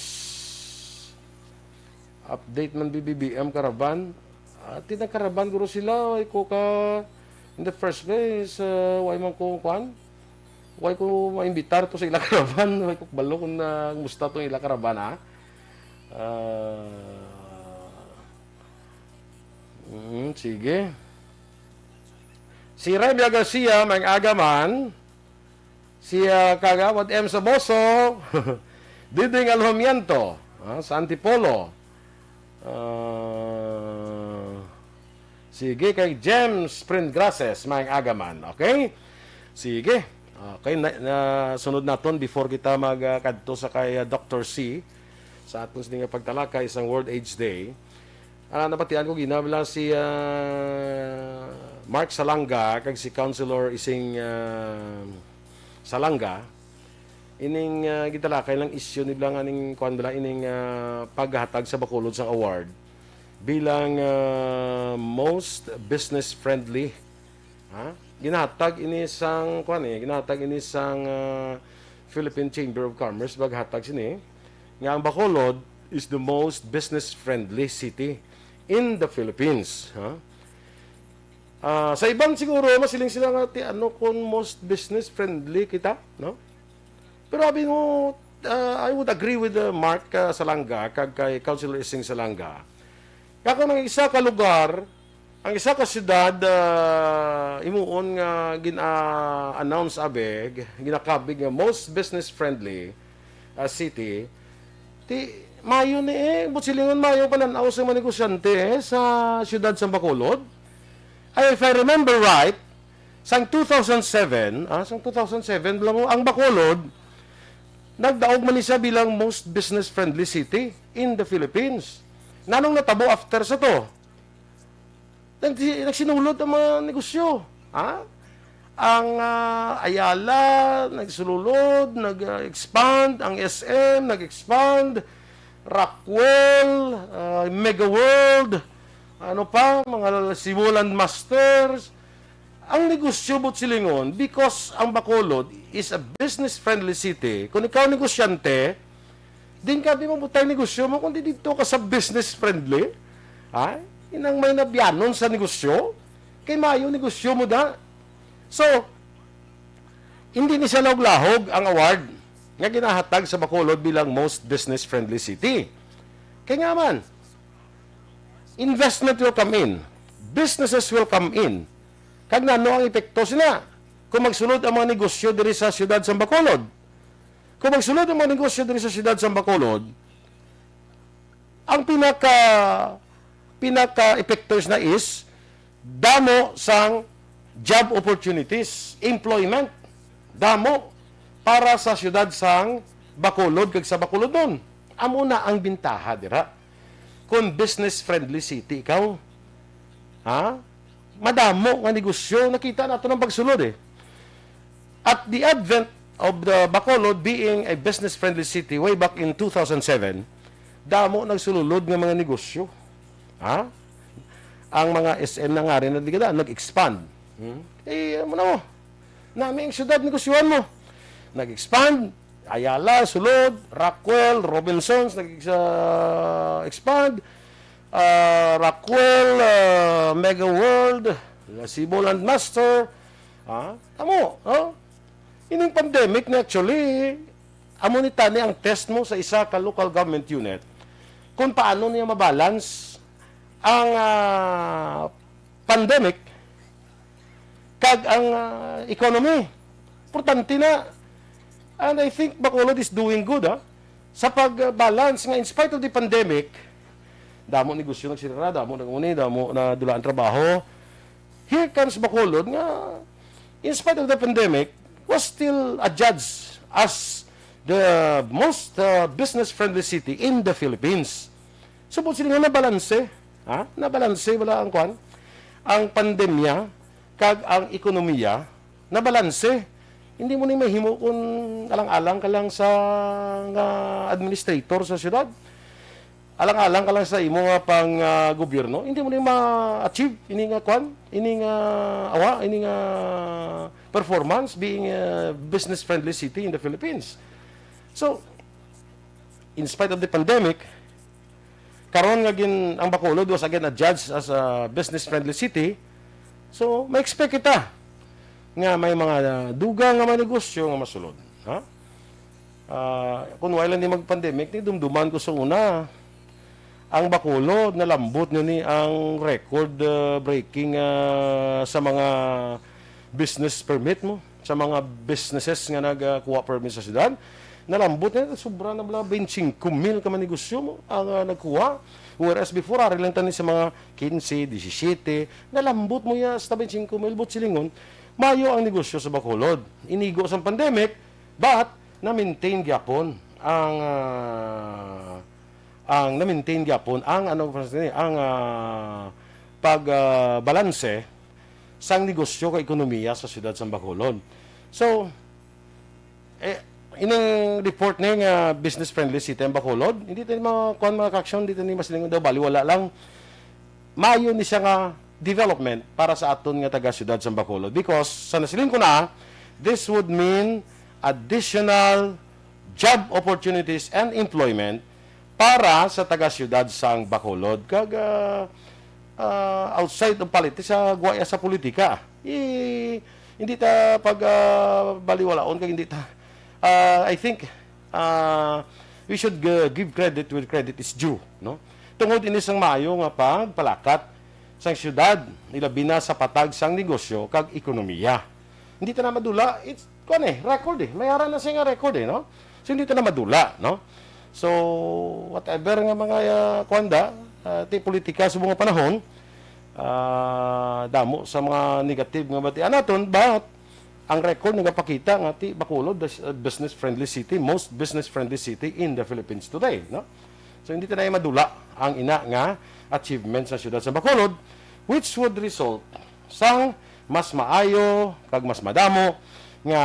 Update man, B B B M Caravan. Ah, ti nag-caravan guro sila, way ko ka, in the first place, ah, way man ko, kwan? Way ko maimbitar to sa ila caravan, way ko kabalo kung, ah, kumusta tong ila caravan, ha? Ah, mm, sige. Si Remia Garcia, maayong aga man. Si, ah, Kagawad M Saboso, Diding Alhomiento, ah, sa Antipolo. Ah, sige, kay James Print Graces, maayong aga man. Okay? Sige. Okay, na, na, sunod naton before kita mag, ah, kadto sa kay, ah, Doctor C, sa aton sini nga pagtalakay sang World AIDS Day. Ah, nabatian ko ginabla si, ah, Mark Salanga kag si Councilor Ising, ah, Salanga. Ining, ah, gitalakay lang issue ni bala nga ning kuan bala ining, ah, paghatag sa Bacolod sang award bilang, ah, most business friendly. Ha? Ginahatag ini sang kuan eh, ginahatag ini sang, ah, Philippine Chamber of Commerce, paghatag sini nga ang Bacolod is the most business friendly city in the Philippines, ha? Ah, sa iban siguro masiling sila nga ti ano kung most business friendly kita, no? Pero abi mo, ah, I would agree with, uh, Mark, uh, Salanga kag kay Councilor Ising Salanga. Nga kung ang isa ka lugar, ang isa ka syudad, ah, imuon nga gina-announce abi, ginakabig nga most business friendly, ah, city, ti mayo ni eh, but silingon mayo panan-aw sa mga negosyante, eh, sa syudad sa Bacolod. Ay, if I remember right, Sang two thousand seven, ah, sang two thousand seven, bala mo, ang Bacolod, nagdaog man ni siya bilang most business-friendly city in the Philippines. Nanong natabo after sa to? Nag-, nagsinulod ang mga negosyo. Ha? Ang, ah, Ayala, nagsululod, nag-expand. Ang S M, nag-expand. Rockwell, ah, Mega World, ano pa, mga Cebu Land Masters. Ang negosyo, buot silingon, because ang Bacolod is a business-friendly city, kung ikaw negosyante, din ka di mabutang negosyo mo, kundi dito ka sa business-friendly. Ha? Inang may nabiyanon sa negosyo, kay mayo negosyo mo da. So, hindi ni siya lahog-lahog ang award nga ginahatag sa Bacolod bilang most business-friendly city. Kay nga man, investment will come in, businesses will come in. Kag nano ang epekto sina kung magsulod ang mga negosyo diri sa siyudad sa Bacolod? Kung magsulod ang mga negosyo diri sa siyudad sa Bacolod, ang pinaka, pinaka-epekto na is damo sang job opportunities, employment, damo para sa siyudad sang Bacolod kag sa Bacolodnon. Amo na ang bintaha dira. Kung business-friendly city ikaw, ha? Madamo nga negosyo, nakita nato ng pagsulod eh. At the advent of the Bacolod being a business-friendly city way back in two thousand seven, damo nagsululod nga mga negosyo. Ha? Ang mga S M na nga rin na di ka daan, nag-expand. Hmm? Eh, amo na mo. Nami ang syudad, negosyohan mo. Nag-expand, Ayala, sulod, Rockwell, Robinsons, nag-expand, ah, Rockwell, ah, Mega World, Cebu Landmaster. Ah, amo, oh? Ining pandemic na actually, amo ni tani ang test mo sa isa ka local government unit kung paano niya mabalance ang, ah, pandemic kag ang, ah, economy. Importante na. And I think Bacolod is doing good, ah, sa pag-balance nga in spite of the pandemic, damo negosyo nagsira, damo naguni, damo na dula ang trabaho. Here comes Bacolod nga, in spite of the pandemic, was still adjudged as the most, uh, business-friendly city in the Philippines. So, buot silingon, nabalanse, ha? Nabalanse bala ang kwan, ang pandemya kag ang ekonomiya, nabalanse. Hindi mo ni mahimo kung alang-alang ka lang sa nga administrator sa syudad. Alang-alang ka lang sa imo nga pang, ah, gobyerno, hindi mo ni ma-achieve ini nga kwan, ini nga awa, ini nga performance being a business-friendly city in the Philippines. So, in spite of the pandemic, karon nga gin-, ang Bacolod was again adjudged as a business-friendly city, so, ma-expect kita nga may mga dugang nga mga negosyo nga masulod. Ha? Ah, kung wala ni mag-pandemic, ni dumduman ko sa una, ang Bacolod, nalambot na ni ang record, ah, breaking, ah, sa mga business permit mo, sa mga businesses nga nagkuha permit sa syudad. Nalambot na, sobra na bala twenty-five mil ka manegosyo mo ang, ah, nagkuha. Whereas before, ari lang tani sa mga quince, disisiyete, nalambot mo ya sa twenty-five mil, buot silingon, mayo ang negosyo sa Bacolod. Inigo sang pandemic, but na-maintain gyapon ang, ah, ang na-maintain gyapon ang, ano, ang, ah, pag, ah, balanse sang negosyo kag ekonomiya sa siyudad sang Bacolod. So, eh, ining report ni nga business-friendly city ang Bacolod, hindi tayo mga, kuwan, mga ka-aksyon, hindi tayo masilingon daw, baliwala lang. Maayo ni siya nga development para sa aton nga taga-siyudad sang Bacolod. Because, sa nasiling ko na, this would mean additional job opportunities and employment para sa taga-siyudad sang Bacolod. Kag, ah, ah, outside of politics, sa guwaya sa politika. I-, hindi ta pag, ah, baliwalaon kag hindi ta, ah, I think, ah, we should, uh, give credit where credit is due, no? Tungod ini sang maayo nga pagpalakat sang siyudad, ilabi na sa patag sang negosyo kag ekonomiya. Hindi ta na madula, it's, kuwan eh, record eh. May ara na siya nga record eh, no? So, hindi ta na madula, no? So, whatever nga mga, ah, kuwan da, ah, ti politika sa mga panahon, ah, damo sa mga negative nga batian naton, but ang record nagapakita nga ti Bacolod is a business-friendly city, most business-friendly city in the Philippines today, no? So, hindi ta na madula ang ina nga achievement sa siyudad sa Bacolod, which would result sang mas maayo kag mas madamo nga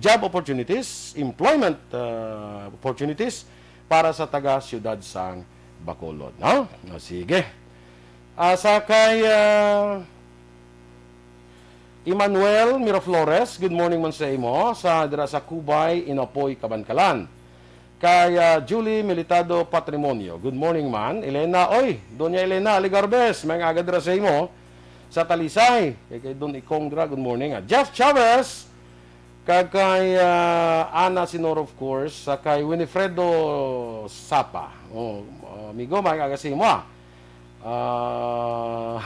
job opportunities, employment, ah, opportunities para sa taga siyudad sang Bacolod, no? O, sige. Ah, sa kay, ah, Emmanuel Miraflores, good morning man sa imo, sa dira sa Cubay, Inapoy, Kabankalan. Kay, ah, Julie Militado Patrimonio, good morning man. Elena, oy, Doña Elena Aligarbes, may aga dira sa imo, sa Talisay. Kay, kay Don Ikong dira, good morning, ah. Jeff Chavez, kag kay, ah, Ana Sinor, of course, sa kay Winifredo Sapa. Oh, ah, amigo, may aga sa imo, ah. Ah,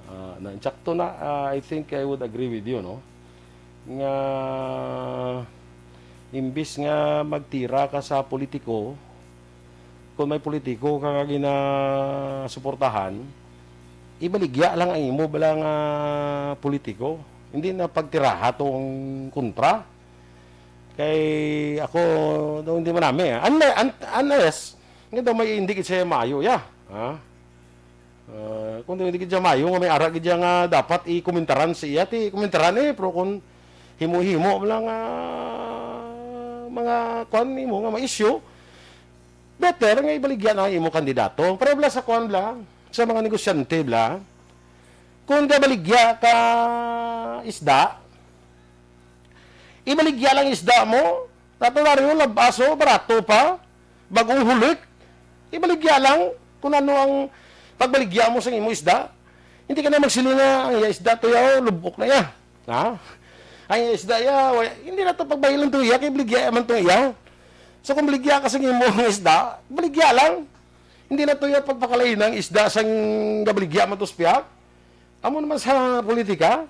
ah, na, insakto na, ah, I think I would agree with you, no? Nga imbis nga magtira ka sa politiko, kung may politiko ka nga ginasuportahan, ibaligya lang ang imo bala nga politiko. Hindi na pagtiraha tong kontra. Kay ako, daw hindi manami, ah. Unle-, un-, unless, nga daw may hindi gid siya maayo, ya. Ha? Ah, kung daw hindi gid siya maayo, nga may ara gid siya nga dapat ikomentaran sa iya, ti komentaran eh, pero kung himo-himo lang nga mga kuan nimo nga may issue, better nga ibaligya na ang imo kandidato. Pareho bala sa kuan bala, sa mga negosyante bala, kung gabaligya ka isda, ibaligya lang isda mo, natularyo, labaso, barato pa, bagong hulik, ibaligya lang kung ano ang pagbaligya mo sa imo isda. Hindi ka na magsiling nga ang iya isda to ya, oh, lubok na ya. Ha? Ang iya isda ya, wa-, hindi na to pagbahilan to ya, kay baligya man to ya. So kung baligya ka sa imo nga isda, baligya lang. Hindi na to ya pagpakalain ang isda sang gabaligya man to sa pihak. Amo naman sa politika,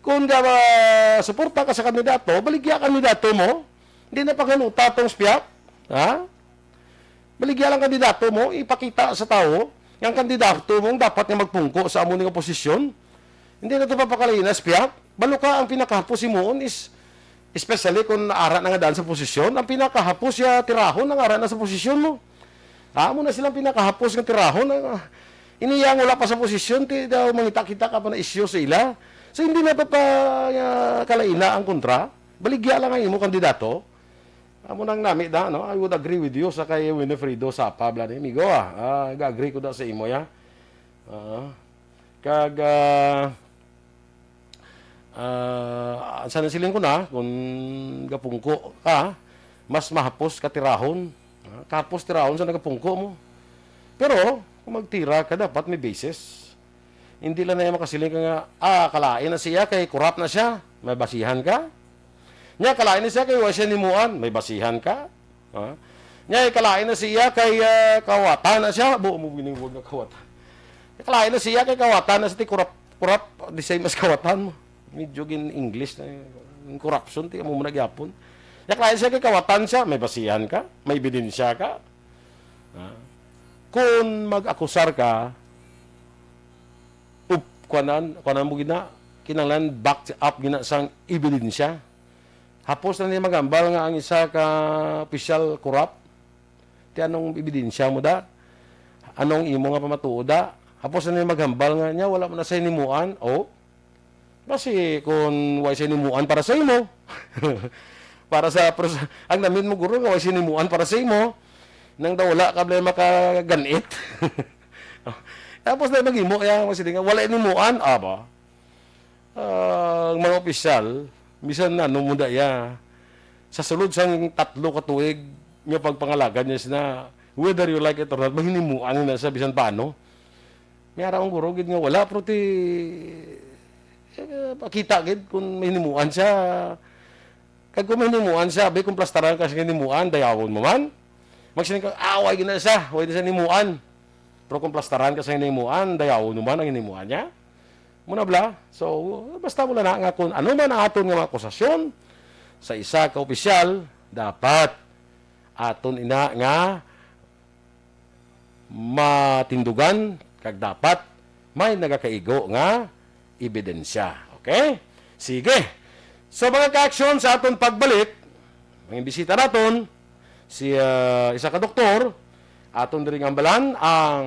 kung ga-, suporta ka sa kandidato, baligya kandidato mo. Hindi na paghanuta tong sa pihak. Ha? Baligya lang kandidato mo, ipakita sa tawo nga ang kandidato mo ang dapat nga magpungko sa amo ning oposisyon. Hindi na to papakalain sa pihak. Balo ka, ang pinakahapos himuon is, especially kung naara na nga daan sa posisyon, ang pinakahapos ya tirahon ang ara na sa posisyon mo. Amo na silang pinakahapos nga tirahon. Ang, ah, ini ya nga wala pa sa posisyon, ti daw mangita-kita ka pa na isyu sa ila. So, hindi na pa, pa, ah, kalaina ang kontra. Baligya lang ang imo kandidato. Amo nang nami da, no? I would agree with you sa kay Winifredo Sapa, bala ni, amigo, ah. Ah, ga-agree ko da sa imo, ya. Ah. Kag, ah, ah, sa nasiling ko na, kung gapungko ka, mas mahapos ka tirahon. Ah, kahapos tirahon sa nagapungko mo. Pero, kung magtira ka, dapat may basis. Hindi lang na iya makasiling ka nga, ah, kalain na siya, kay corrupt na siya. May basihan ka? Nya, kalain na siya, kay wa siya nimuan. May basihan ka? Ha? Nya, kalain na siya, kay, ah, kawatan na siya. Bu-, mo bining word nga kawatan. Kalain na siya, kay kawatan na siya, ti corrupt, corrupt, the same as kawatan mo. Medyo gin English na yung corruption, ti mo muna gyapon. Nya, kalain siya, kay kawatan siya. May basihan ka? May ebidensya ka? Ha? Kung mag-akusar ka, up, kuanan, kuanan mo gina, kinahanglan back up gina sang ebidensya. Hapos na niya maghambal nga ang isa ka opisyal corrupt. Ti anong ebidensya mo da? Anong imo nga pamatuod da? Hapos na niya maghambal nga niya, wala man na sa hinimuan. O, basi kung way sa hinimuan para sa imo. Para sa, pero sa, ang namin mo, guro, nga way sa hinimuan para sa imo, nang daw wala ka bala makaganit. Tapos na maghimo, ya, mas nga, wala hinimuan, aba. Ah, ang mga opisyal, bisan ano mo da, ya, sa sulod sang tatlo ka tuig nga pagpangalagad niya sina, whether you like it or not, mahinimuan na siya bisan paano. May ara ang guro gid nga wala, pero ti, eh, pakita gid kung mahimuan siya. Kag kung mahimuan siya, abi, kung plastaran ka sa hinimuan, dayawon mo man. Magsiling ka, "Ah, way gina siya, way na siya nimuan." Pero kung plastaran ka sa hinimuan, dayawon mo man ang hinimuan niya. Muna bala. So, basta mo lang na nga kung ano man ang aton nga mga akusasyon sa isa ka opisyal, dapat aton ina nga matindugan, kag dapat may nagakaigo nga ebidensya. Okay? Sige. So, mga ka-aksyon, sa aton pagbalik, ang imbisita naton, si, ah, isa ka doktor, aton diri nga hambalan ang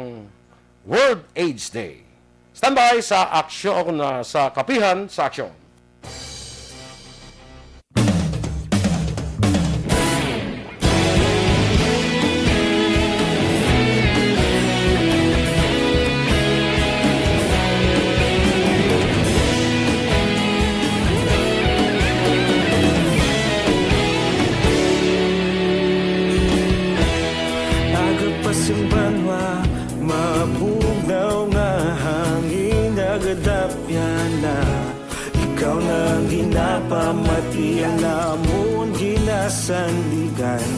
World AIDS Day. Standby sa aksyon, ah, sa kapihan sa aksyon. Aga pa sing banwa, mabugnaw nga hangin nagadapyan na. Ikaw na ang ginapamati, ang amon ginasandigan.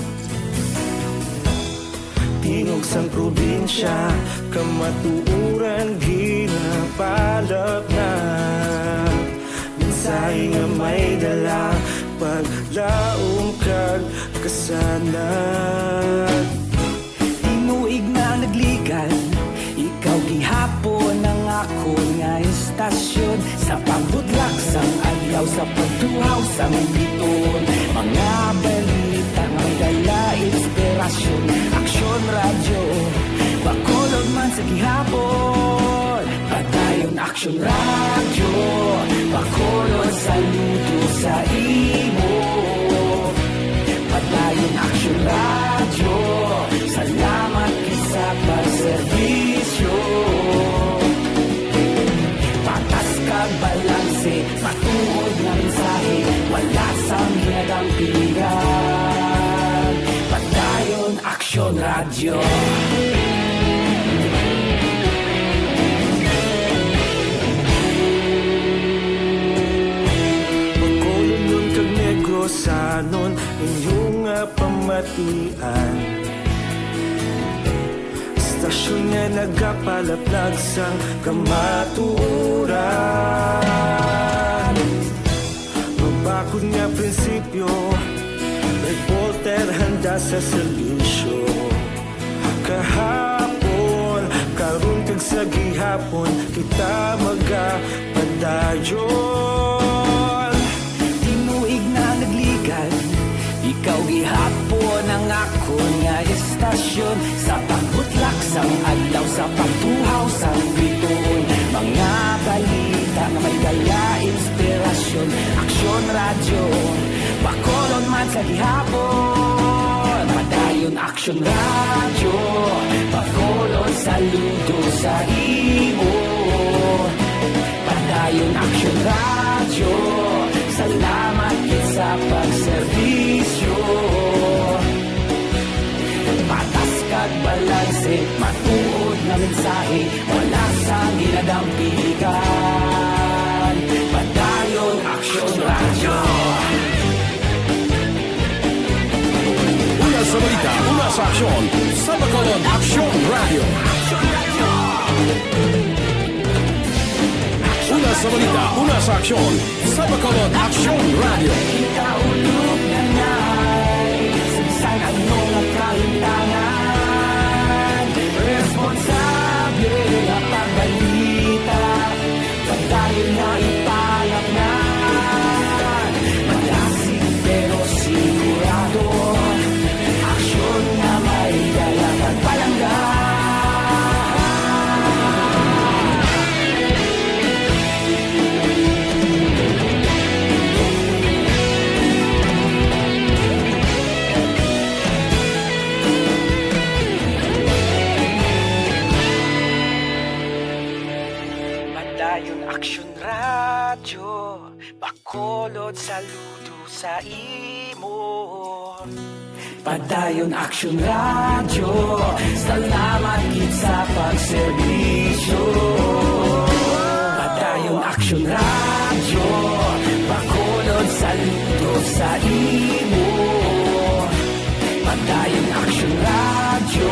Tingog sang probinsya, kamatuoran ginapalapnag. Mensahe nga may dala, paglaom kag kasanag. Tinuig na nagligan, ikaw gihapon ang akon nga estasyon. Sa pagbutlak sang adlaw, sa pagtuhaw sang biton, mga balita nga may dala inspirasyon. Aksyon Radyo, Bacolod man sa gihapon. Padayon Aksyon Radyo, Bacolod, saludo sa imo. Padayon Aksyon Radyo, salamat gid sa pagserbisyo. Patas kag balanse, matuod nga mensahe, wala sang ginadampigan. Padayon Aksyon Radyo. Bacolodnon kag Negrosanon, inyo nga pamatian. Estasyon nga nagapalaplag sang kamatuoran. Mabakod nga prinsipyo, reporter handa sa serbisyo. Kahapon, karon kag sa gihapon, kita magapadayon. Tinuig na nagligan, ikaw gihapon ang akon nga estasyon. Sa pagbutlak sang adlaw, sa pagtuhaw sang bituon, mga balita nga may dala inspirasyon. Aksyon Radyo, Bacolod man sa gihapon. Padayon Aksyon Radyo, Bacolod, saludo sa imo. Padayon Aksyon Radyo, salamat gid sa pagserbisyo. Patas kag balanse, matuod nga mensahe, wala sang ginadampigan. Padayon Aksyon Radyo. Una sa balita, una sa aksyon, sa Bacolod Aksyon Radyo. Una sa balita, una sa aksyon, sa Bacolod Aksyon Radyo. Kita ulog na nay, sa bisan ano nga kahimtangan, responsable nga pagbalita. Padayon na ipalapnan, malasig pero sigurado. Aksyon nga may dala kag palangga. Padayon Aksyon Radyo, Bacolod, saludo sa imo. Padayon Aksyon Radyo, salamat gid sa pagserbisyo. Padayon Aksyon Radyo, Bacolod, saludo sa imo. Padayon Aksyon Radyo,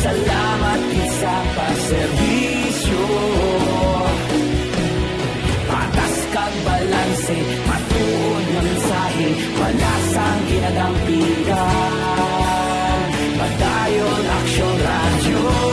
salamat gid sa pagserbisyo. Patas kag balanse, matuod nga mensahe, wala sang ginadampigan. Padayon Aksyon Radyo.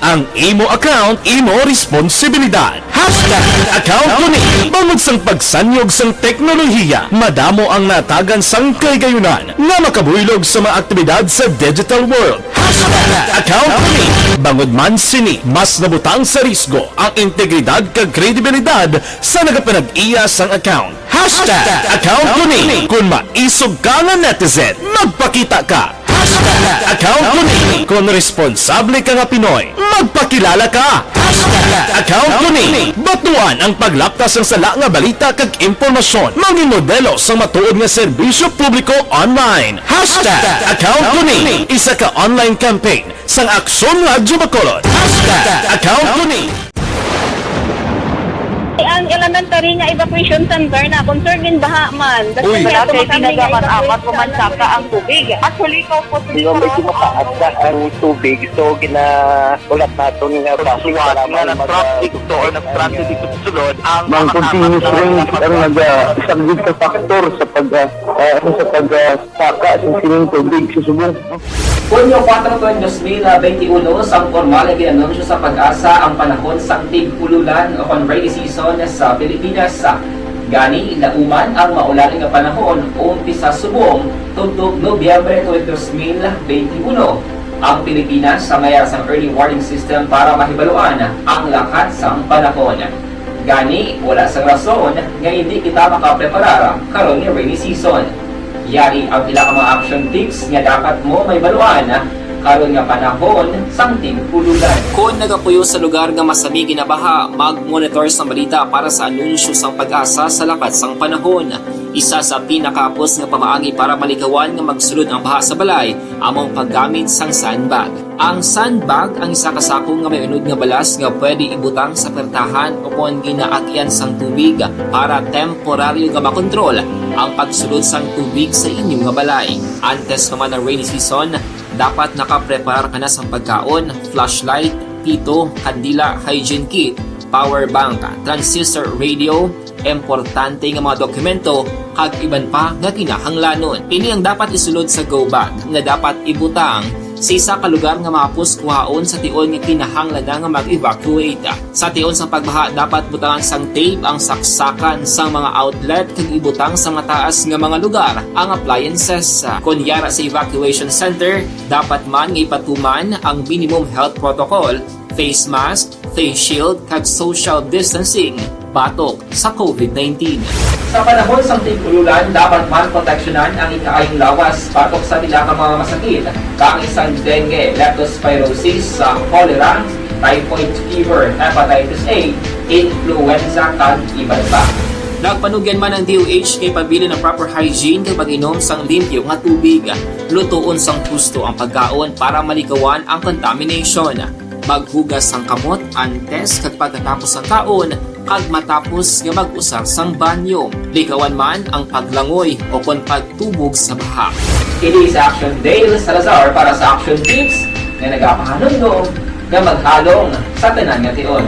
Ang imo account, imo responsibilidad. Hashtag account ko ni. Bangod sang pagsanyog sang teknolohiya, madamo ang natagan sang kahigayunan nga makabuylog sa mga aktibidad sa digital world. Hashtag account ko ni. Bangod man sini, mas nabutang sa risgo ang integridad kag kredibilidad sa nagapanag-iya sang account. Hashtag account ko ni. Kung maisog ka nga netizen, magpakita ka. Hashtag account ko ni. Kung responsable ka nga Pinoy, magpakilala ka. Hashtag account ko ni. Batuan ang paglapta sang sala nga balita kag impormasyon. Mangin modelo sang matuod nga serbisyo publiko online. Hashtag account ko ni. Isa ka online campaign sang Aksyon Radyo Bacolod. Hashtag account ko ni. Ang elementary nga evacuation center na concern din baha man. Uy, wala kay tinaga man amat ko man saka ang tubig. Actually, ko po Yung medyo mataas na ang tubig, so ginaulat naton nga basi para nga mag- nag-traffic to or nag-traffic dito sa sulod ang Mang mga continuous tapat na rain ang nag-, ah, isang big factor sa pag, ah, ah, ano, sa pag, ah, saka sa sining tubig sa subong. Hunyo kuwatro, dos mil benti uno, sang pormal nga gin-anunsyo sa PAGASA ang panahon sang tig-ululan o kon rainy season sa Pilipinas. Gani, lauman ang maulan nga panahon umpisa subong tubtob Nobyembre tuig dos mil benti uno. Ang Pilipinas sa mayar sang early warning system para mahibaluan ang lakat sang panahon. Gani, wala sang rason nga indi kita makapreparar karon nga rainy season. Yari ang pila ka mga action tips nga dapat mo mahibaluan karon nga panahon sang tig-ululan. Kon nagapuyo sa lugar nga masami ginabaha, mag-monitor sang balita para sa anunsyo sang PAGASA sa lakat sang panahon. Isa sa pinakahapos nga pamaagi para malikawan nga magsulod ang baha sa balay amo ang paggamit sang sandbag. Ang sandbag ang isa ka sako nga may unod nga balas nga pwede ibutang sa pertahan o kon ginaagyan sang tubig para temporaryo nga makontrol ang pagsulod sang tubig sa inyo nga balay. Antes pa man ang rainy season, dapat nakapreparar ka na sang pagkaon, flashlight, pito, kandila, hygiene kit, power bank, transistor radio, importante nga mga dokumento, kag iban pa nga kinahanglanon. Ini ang dapat isulod sa go bag nga dapat ibutang sa isa ka lugar nga mahapos kuhaon sa tion nga kinahanglan na nga mag-evacuate. Sa tion sang pagbaha, dapat butangan sang tape ang saksakan sang mga outlet kag ibutang sa mataas nga mga lugar ang appliances. Kon yara sa evacuation center, dapat man nga ipatuman ang minimum health protocol, face mask, face shield, kag social distancing batok sa COVID nineteen. Sa panahon sang tig-ululan, dapat man proteksyonan ang ikaayong lawas batok sa pila ka mga masakit, kaangay sang dengue, leptospirosis, sa cholera, typhoid fever, hepatitis A, influenza, kag iban pa. Nagpanugyan man ang D O H nga ipabilin ang proper hygiene kag pag-inom sang limpyo nga tubig. Lutoon sang husto ang pagkaon para malikawan ang contamination. Maghugas sang kamot antes kag pagkatapos sang kaon kag matapos nga mag-usar sang banyo. Likawan man ang paglangoy o kon pagtubog sa baha. Kini si Action Dale Salazar para sa Action Tips nga nagapahanumdom nga maghalong sa tanan nga tion.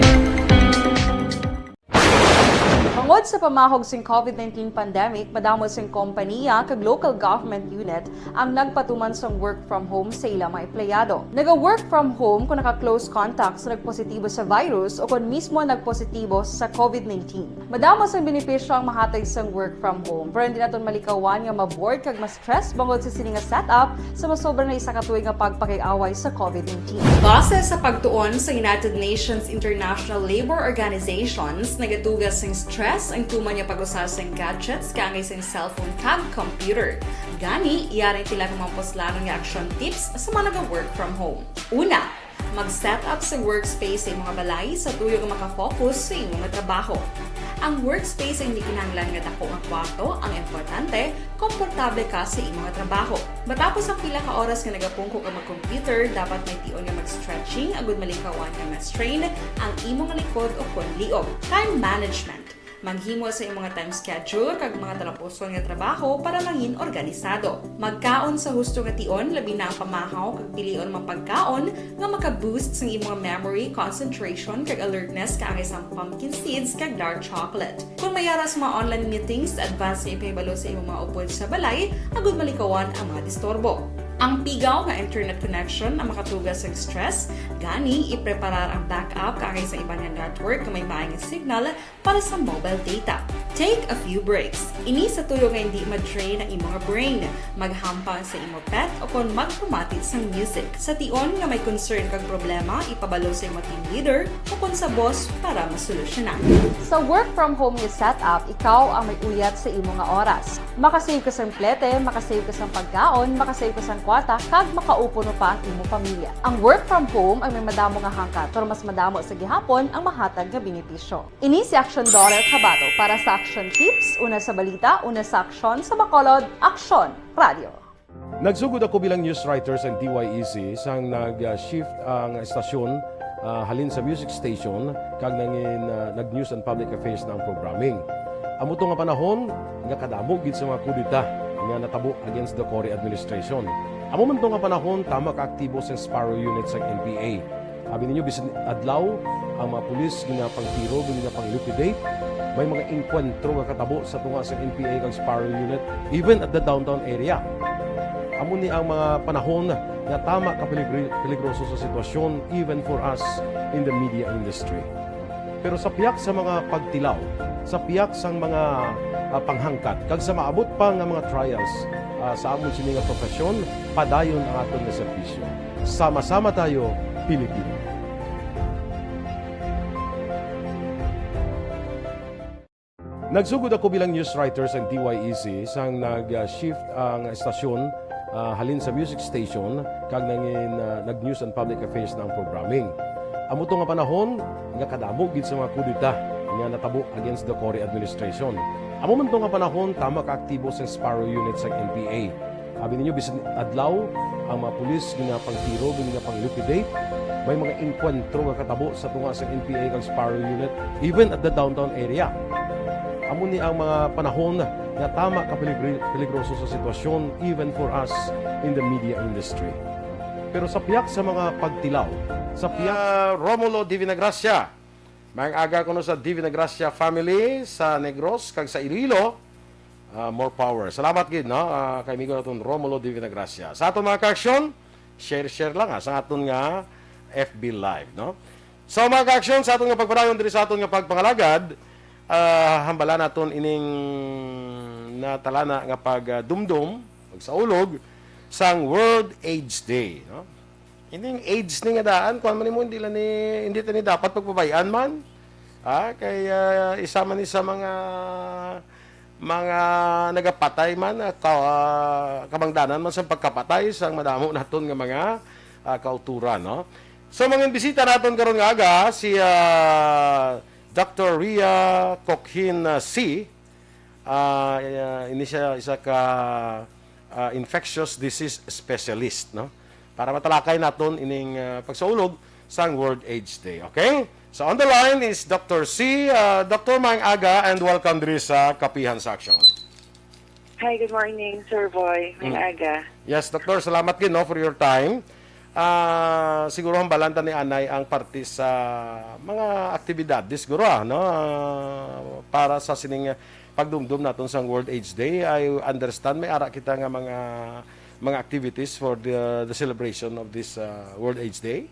Bangod sa pamahog sing COVID nineteen pandemic, madamo sing kompaniya kag local government unit ang nagpatuman sang work from home sa ila mga empleyado. Naga-work from home kung naka-close contact sa nagpositibo sa virus o kon mismo nagpositibo sa COVID nineteen. Madamo sang benepisyo ang mahatag sang work from home, pero hindi naton malikawan nga ma-bored kag ma-stress bangod sa sini nga setup sa masobra na isa ka tuig nga pagpakig-away sa COVID nineteen. Base sa pagtuon sa United Nations International Labor Organizations, nagatuga sing stress ang tuman nga pag-usa sing gadgets kaangay sing cellphone kag computer. Gani, yari ang pila ka mga puslanon nga action tips sa mga naga-work from home. Una, mag-set up sa workspace sa imong balay sa tuyo nga maka-focus sa imong trabaho. Ang workspace ay hindi kinahanglan nga dako nga kwarto, ang importante, komportable ka sa imong trabaho. Matapos ang pila ka oras nga nagapungko ka mag-computer, dapat may tion nga mag-stretching agud malikawan nga ma-strain ang imong likod o kon liog. Time management. Maghimo sa imong time schedule kag mga talapuson nga trabaho para mangin organisado. Magkaon sa husto nga tion, labi na ang pamahaw kag pilion mga pagkaon nga maka-boost sang imong memory, concentration, kag alertness kaangay sang pumpkin seeds kag dark chocolate. Kung may ara sa mga online meetings, advance nga ipahibalo sa imong mga upod sa balay agud malikawan ang mga disturbo. Ang pigaw nga internet connection ang makatuga sa stress, gani ipreparar ang backup kaagay sa iban nga network nga may maayong signal para sa mobile data. Take a few breaks. Ini sa tuyo nga hindi ma-drain ang imo nga brain, maghampang sa imo pet, o kon magpamati sang music. Sa tion nga may concern kag problema, ipabalo sa imo team leader o kon sa boss para masolusyonan. Sa work from home nga setup, ikaw ang may uyat sa imo nga oras. Makasave ka sang plete, makasave ka sang pagkaon, makasave ka sang kwarta, kag makaupod pa ang imo pamilya. Ang work from home ang may madamo nga hangkat, pero mas madamo sa gihapon ang mahatag nga benepisyo. Ini si Action Daughter Kabato para sa Action Tips, una sa balita, una sa aksyon, sa Bacolod, Aksyon Radio. Nagsugod ako bilang news writer sa D Y E C sang nag-shift ang estasyon, ah, halin sa music station kag nangin, ah, nag-news and public affairs na ang programming. Amo to nga panahon nga kadamo gid sa mga kudeta nga natabo against the Cory administration. Amo man to nga panahon tama ka aktibo sa Sparrow Unit sa N P A. Abi ninyo, bisan adlaw, ang mga pulis ginapangtiro, ginapang-liquidate. May mga engkwentro nga katabo sa tunga sa N P A kag Sparrow Unit, even at the downtown area. Amo ni ang mga panahon nga tama ka peligri-, peligroso sa sitwasyon, even for us in the media industry. Pero sa piyak sa mga pagtilaw, sa piyak sang mga, ah, panghangkat, kag sa maabot pa nga mga trials, ah, sa amon sini nga profesyon, padayon ang aton nga serbisyo. Sama-sama tayo, Pilipino. Nagsugod ako bilang news writer sa D Y E C sang nag-shift ang estasyon, ah, halin sa music station kag nangin, ah, nag-news and public affairs na ang programming. Amo to nga panahon nga kadamo gid sa mga kudeta nga natabo against the Cory administration. Amo man to nga panahon tama ka aktibo sa Sparrow Unit sa N P A. Abi ninyo, bisan adlaw, ang mga pulis ginapangtiro, ginapang-liquidate. May mga engkwentro nga katabo sa tunga sa N P A kag Sparrow Unit, even at the downtown area. Amo ni ang mga panahon nga tama ka peligri-, peligroso sa sitwasyon, even for us in the media industry. Pero sa piyak sa mga pagtilaw, sa piyak Ah, Romulo Divinagracia. Maayong aga kuno sa Divinagracia family sa Negros kag sa Iloilo. Ah, more power. Salamat gid, no? Ah, kay amigo naton Romulo Divinagracia. Sa aton mga ka-aksyon, share-share lang, ha, sa aton nga F B Live, no? So, mga ka-aksyon, sa aton nga pagpadayon diri sa aton nga pagpangalagad, ah, hambala naton ining natalana nga pagdumdom, pagsaulog sang World AIDS Day, no? Ining AIDS ni nga daan, kuwan man nimo, hindi lang ni, hindi ta ni dapat pagpabay-an man. Ah, kay, ah, isa man ni sa mga, mga nagapatay man, ah, ka-, ah, kabangdanan man sa pagkapatay sang madamo naton nga mga, ah, kauturan, no? So, mga bisita naton karon nga aga, si, ah, Doctor Ria Kokhin, ah, C. Ah, ah, ini siya isa ka, ah, infectious disease specialist, no? Para matalakay naton ining, ah, pagsaulog sang World AIDS Day, okay? So, on the line is Doctor C. Ah, Doctor, maayong aga and welcome diri sa Kapihan sa Aksyon. Hi, good morning, Sir Boy. Maayong Mm. aga. Yes, Doctor, salamat gid, no, for your time. Ah, siguro hambalan ta ni anay ang parte sa mga aktibidad, di siguro, ah, no, ah, para sa sining, ah, pagdumdom naton sang World AIDS Day. I understand may ara kita nga mga, mga activities for the, the celebration of this, ah, World AIDS Day.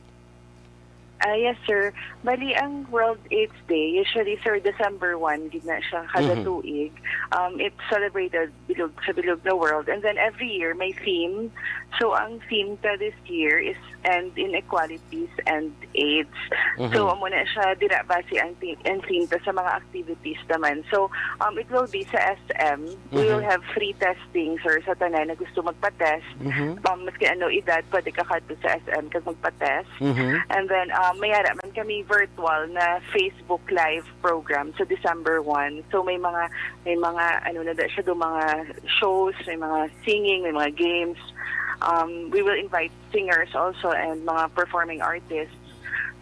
Ah, yes, sir. Bali, ang World AIDS Day, usually, sir, December one, gid na siya kada Mhm. tuig. Um, it's celebrated bilog, sa bilog na world. And then every year, may theme. So, ang theme ta this year is End Inequalities and AIDS. Mhm. So, amo na siya, dira base ang, thi-, ang theme ta sa mga activities naman. So, um, it will be sa S M. We will Mhm. have free testing, sir, sa tanan na gusto magpa-test. Mhm. Um, maski ano edad, pwede ka kadto sa S M kag magpa-test. Mhm. And then, um, may ara man kami virtual na Facebook Live program sa December one. So, may mga, may mga, ano na da siya do, mga shows, may mga singing, may mga games. Um, we will invite singers also and mga performing artists.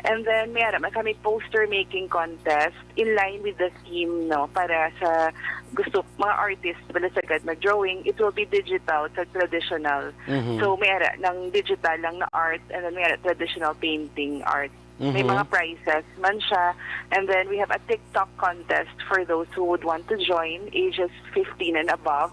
And then, may ara man kami poster making contest in line with the theme, no, para sa gusto, mga artists, bala sagad mag-drawing, it will be digital kag traditional. Mhm. So, may ara ng digital lang na art, and then may ara traditional painting art. May Mhm. mga prizes man siya. And then, we have a TikTok contest for those who would want to join, ages fifteen and above.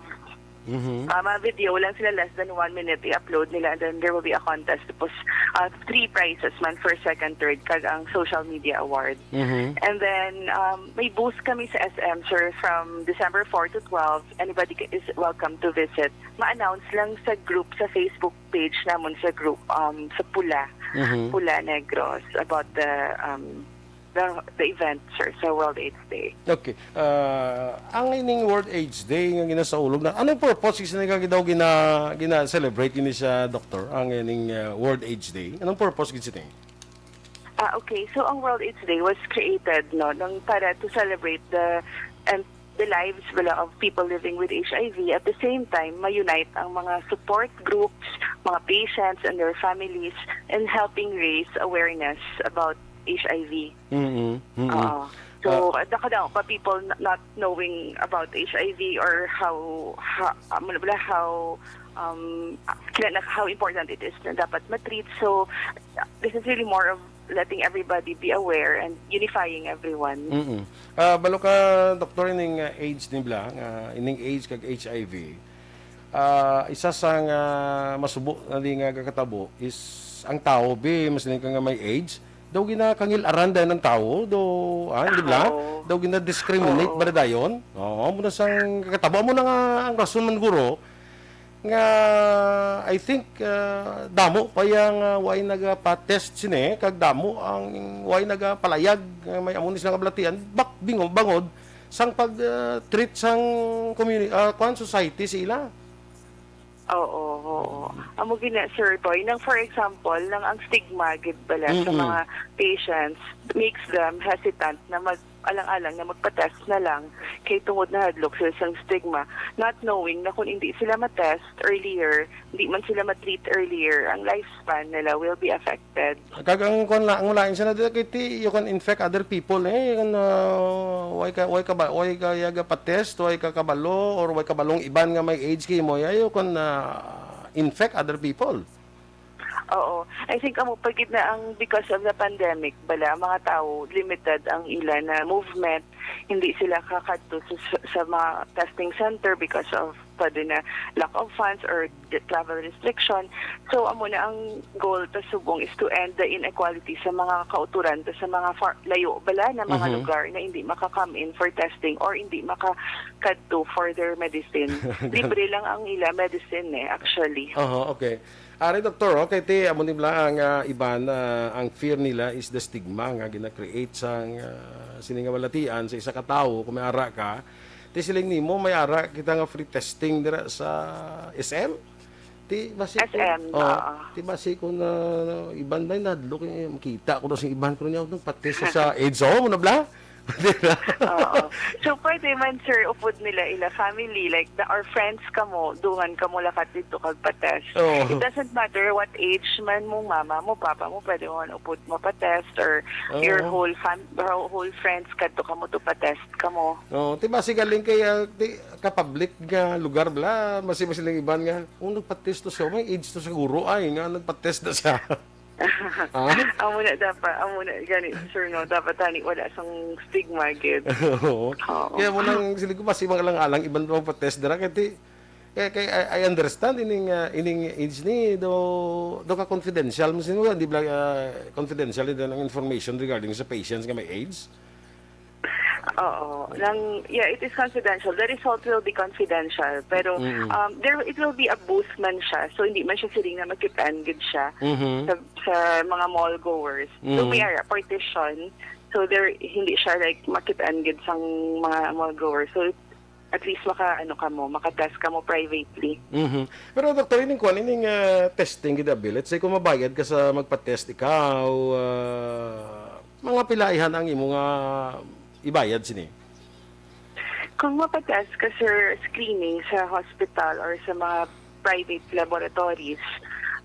Mhm. Ah, mga video lang sila, less than one minute, i-upload nila, and then there will be a contest. Tapos, ah, three prizes man, first, second, third, kag ang social media award. Mhm. And then, um, may booth kami sa S M, sir, from December four to twelve. Anybody ca- is welcome to visit. Ma-announce lang sa group, sa Facebook page namon sa group, um, sa Pula, Mhm. Pula Negros, about the, um, the, the event, sir, sa World AIDS Day. Okay. Ah, ang ining World AIDS Day nga ginasaulog na, anong purpose kasi nga daw gina, gina-celebrate ini sa doktor, ang ining ah, World AIDS Day? Anong purpose gid sini? Ah, okay. So, ang World AIDS Day was created, no, nang para to celebrate the, and the lives, bala, of people living with H I V. At the same time, ma-unite ang mga support groups, mga patients and their families, and helping raise awareness about H I V. Mm-mm. Mm-mm. Oo. So, uh, dako daw pa people n- not knowing about H I V or how, how, um, ano bala, how, um, kila-, na- how important it is na dapat ma-treat. So, this is really more of letting everybody be aware and unifying everyone. Mm-mm. Ah, balo ka, doktor, ining ah, AIDS ni bla, nga ining AIDS kag H I V. Ah, isa sa nga masubo na di nga kakatabo is ang tawo, bi, mas ka nga may AIDS, daw ginakangil-aran dayon ang tawo, do, ah, di bla? Oo. Daw gina-discriminate Oo. ba dayon? Oo, mo na sang kakatabo mo na nga ang rason man guro nga I think ah, damo pa yang ah, way nagapa-test sini kag damo ang way nagapalayag nga may amo ni sila nga balatian bak bingo bangod sang pag ah, treat sang community ah, kwan society sa ila. Oo, oo. Amo gina, Sir Boy, nang for example, nang ang stigma gid bala sa Mm-mm. mga patients makes them hesitant na mag alang-alang na magpa-test na lang kay tungod nahadlok sila sang stigma, not knowing na kung hindi sila ma-test earlier, hindi man sila ma-treat earlier, ang lifespan nila will be affected. Kag ang kwan la, ang lain siya na dito kay ti you can infect other people eh. You can uh, way ka way ka ba way ka yaga pa-test, way ka kabalo or way kabalong iban nga may AIDS kay mo, yeah, you can uh, infect other people. Oo. I think amo pa gid na ang because of the pandemic, bala ang mga tao limited ang ila na movement, hindi sila kakadto sa, sa mga testing center because of pwede na lack of funds or the travel restriction. So amo na ang goal ta subong is to end the inequality sa mga kauturan ta sa mga far, layo bala na mga Mhm. lugar na hindi maka-come in for testing or hindi makakadto for their medicine. Libre lang ang ila medicine eh, actually. Oho, okay. Ari, doktor, okay, ti amo ni bala ang ah, iban ah, ang fear nila is the stigma nga gina-create sang ah, sini nga balatian sa isa ka tawo kung may ara ka. Ti siling nimo may ara kita nga free testing dira sa S M. Ti basi ko, S M, oh, oo. Ti basi ko na iban na nadlok eh, makita ko na sa iban ko niya nagpa-test sa AIDS. Oh, mo na bla? Di ba? Oo. So, pwede man, sir, upod nila ila family, like, the, or friends kamo, dungan kamo lakat dito kag pa-test. Oo. It doesn't matter what age man mong mama mo, papa mo, pwede mo man upod mo pa-test, or your Oo. whole fam whole friends kadto kamo to pa-test kamo. Oh, ti basi galing kay ah, ti, ka public nga lugar bla, basi basi lang iban nga, kung nagpa-test to siya, may AIDS to siguro ay nga nagpa-test na siya. Ah? Amo na dapat, amo na gani, sir, no? Dapat tani wala sang stigma gid. Oo. Oo. Kaya mo nang sila ko basi mga lang alang iban pa magpa-test dira kay ti kaya kay I, I understand ining ah, ining AIDS ni do do ka confidential mo sino di bla ah, confidential din ang information regarding sa patients nga may AIDS. Oo. Lang, yeah, it is confidential. The result will be confidential. Pero Mm-mm. um, there it will be a booth man siya. So hindi man siya siling na makit-an gid siya Mhm. sa, sa mga mall goers. So Mm. may ara partition. So there hindi siya like makit-an gid sang mga mall goers. So at least maka ano ka mo, maka-test ka mo privately. Mhm. Pero doktor, ining kuan ining ah, testing gid abi. Let's say kung mabayad ka sa magpa-test ikaw, ah, mga pilaihan ang imo nga ibayad sini. Kung mapatest ka, sir, screening sa hospital or sa mga private laboratories,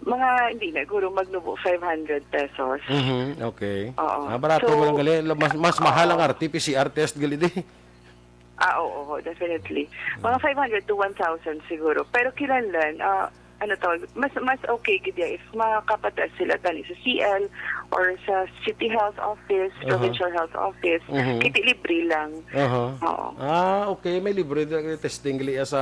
mga hindi na guro magnubo five hundred pesos. Mhm, okay. Oo. Ah, barato So, mo lang gali, mas mas mahal ang oo. R T P C R test gali di. Ah, oo, oo, definitely. Mga five hundred to one thousand siguro. Pero kinahanglan, ah, ano to, mas mas okay gid ya if makapatest sila tani sa C L or sa City Health Office, Aha. Provincial Health Office. Mhm. Kay libre lang. Aha. Oo. Ah, okay. May libre na testing gali sa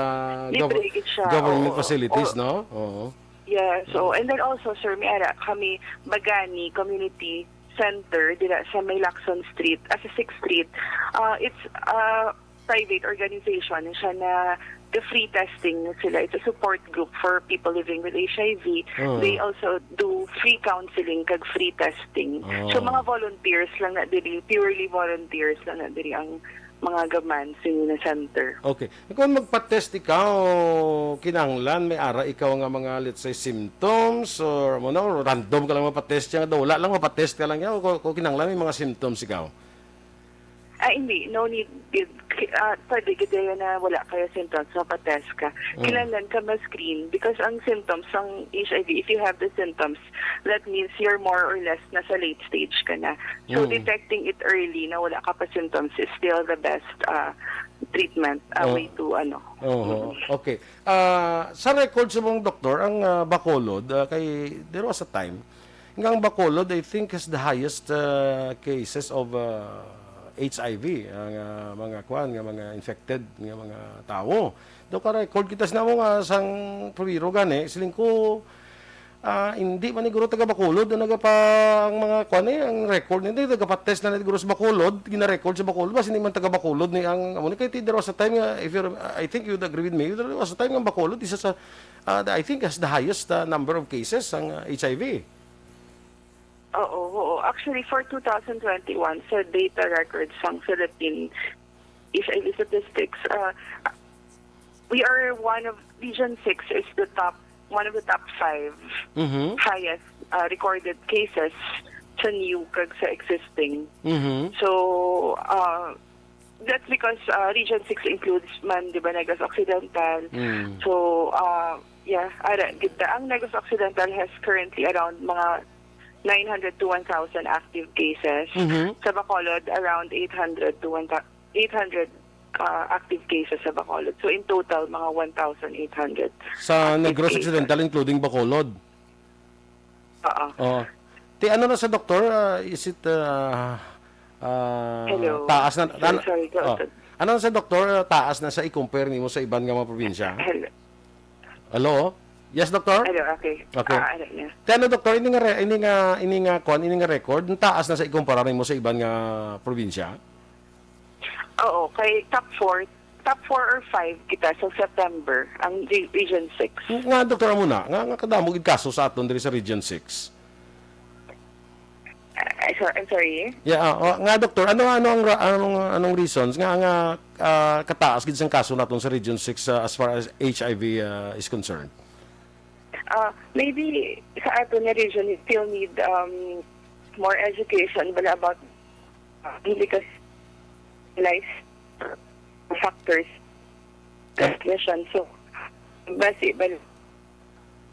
Libre gov- gid siya, government oo. facilities, Oo. no? Oo. Yes. So, Mm. and then also, sir, may ara kami Bagani Community Center dira sa may Lacson Street, ah, sa Sixth Street. Ah, it's, ah, private organization siya na the free testing sila. It's a support group for people living with H I V. Ah. They also do free counseling kag free testing. Ah. So, mga volunteers lang na diri, purely volunteers lang na diri ang mga gaman sa inyo na center. Okay. Kung magpa-test ikaw, kinahanglan may ara ikaw nga mga, let's say, symptoms or ano, random ka lang mapatest siya, wala lang mapatest ka lang niya, o kung, kung kinahanglan may mga symptoms ikaw? Ah, hindi. No need. Gid- ki- ah, pwede gid yan na wala kayo symptoms, mapatest ka. Mm. Kinahanglan ka ma-screen because ang symptoms ng H I V, if you have the symptoms, that means you're more or less nasa late stage ka na. So, Mm. detecting it early na wala ka pa symptoms is still the best ah, treatment, ah, Oh. way to, ano. Oho. Mm. Okay. Ah, sa record sa mong doktor, ang, ah, Bacolod, ah, kay there was a time nga ang Bacolod, I think, has the highest, ah, cases of, ah, H I V, ang, ah, mga kuan, nga mga infected nga mga tawo. Do ka record kita sa namo nga sang primero gani, siling ko, ah, hindi man ni guro taga Bacolod ang nagapa-, ang mga kuan, eh, ang record, hindi, nagapa-test na ni guro sa Bacolod, gina-record sa Bacolod, basi hindi man taga Bacolod ni ang, amo ni, kay there was a time nga, if you're, I think you'd agree with me, there was a time nga Bacolod, isa sa, ah, I think, has the highest, ah, number of cases ang, ah, H I V. Oo, oo. Actually, for two thousand twenty-one, sa data records sang Philippine H I V statistics, uh, we are one of, Region six is the top, one of the top five Mhm. highest, uh, recorded cases sa new kag sa existing. Mhm. So, uh, that's because, uh, Region six includes man, di ba, Negros Occidental. Mm. So, uh, yeah, ara, gid ta, ang Negros Occidental has currently around mga nine hundred to one thousand active cases. Mhm. Sa Bacolod, around eight hundred to one thou-, eight hundred, uh, active cases sa Bacolod. So, in total, mga one thousand eight hundred Sa active Negros cases. Occidental, including Bacolod? Oo. Oh. Ti, ano na sa doktor? Ah, is it, ah, ah, Hello. taas na, Sorry, ano, sorry, go oh. ahead. Ano na sa doktor? Ah, taas na sa i-compare nimo sa iban nga mga probinsya? Hello. Hello? Yes, doktor? Hello, okay. Okay. Ah, ano niya? Ti, ano, doktor, ini nga re-, ini nga, ini nga, kuan, ini nga record, ang taas na sa ikumpara nimo sa iban nga probinsya? Oo, kay top four, top four or five kita sa September, ang re-, Region six. Nga, doktor, amo na, nga, nga kadamo gid kaso sa aton diri sa Region six? Ah, so, I'm sorry? Yeah, ah, oh, nga, doktor, ano, ano ang ra-, anong, anong reasons nga, nga, ah, kataas gid sang kaso naton sa Region six, ah, as far as H I V, ah, is concerned? Ah, maybe sa aton nga region, we still need, um, more education bala about, uh, because life factors, transmission. So, basi bala,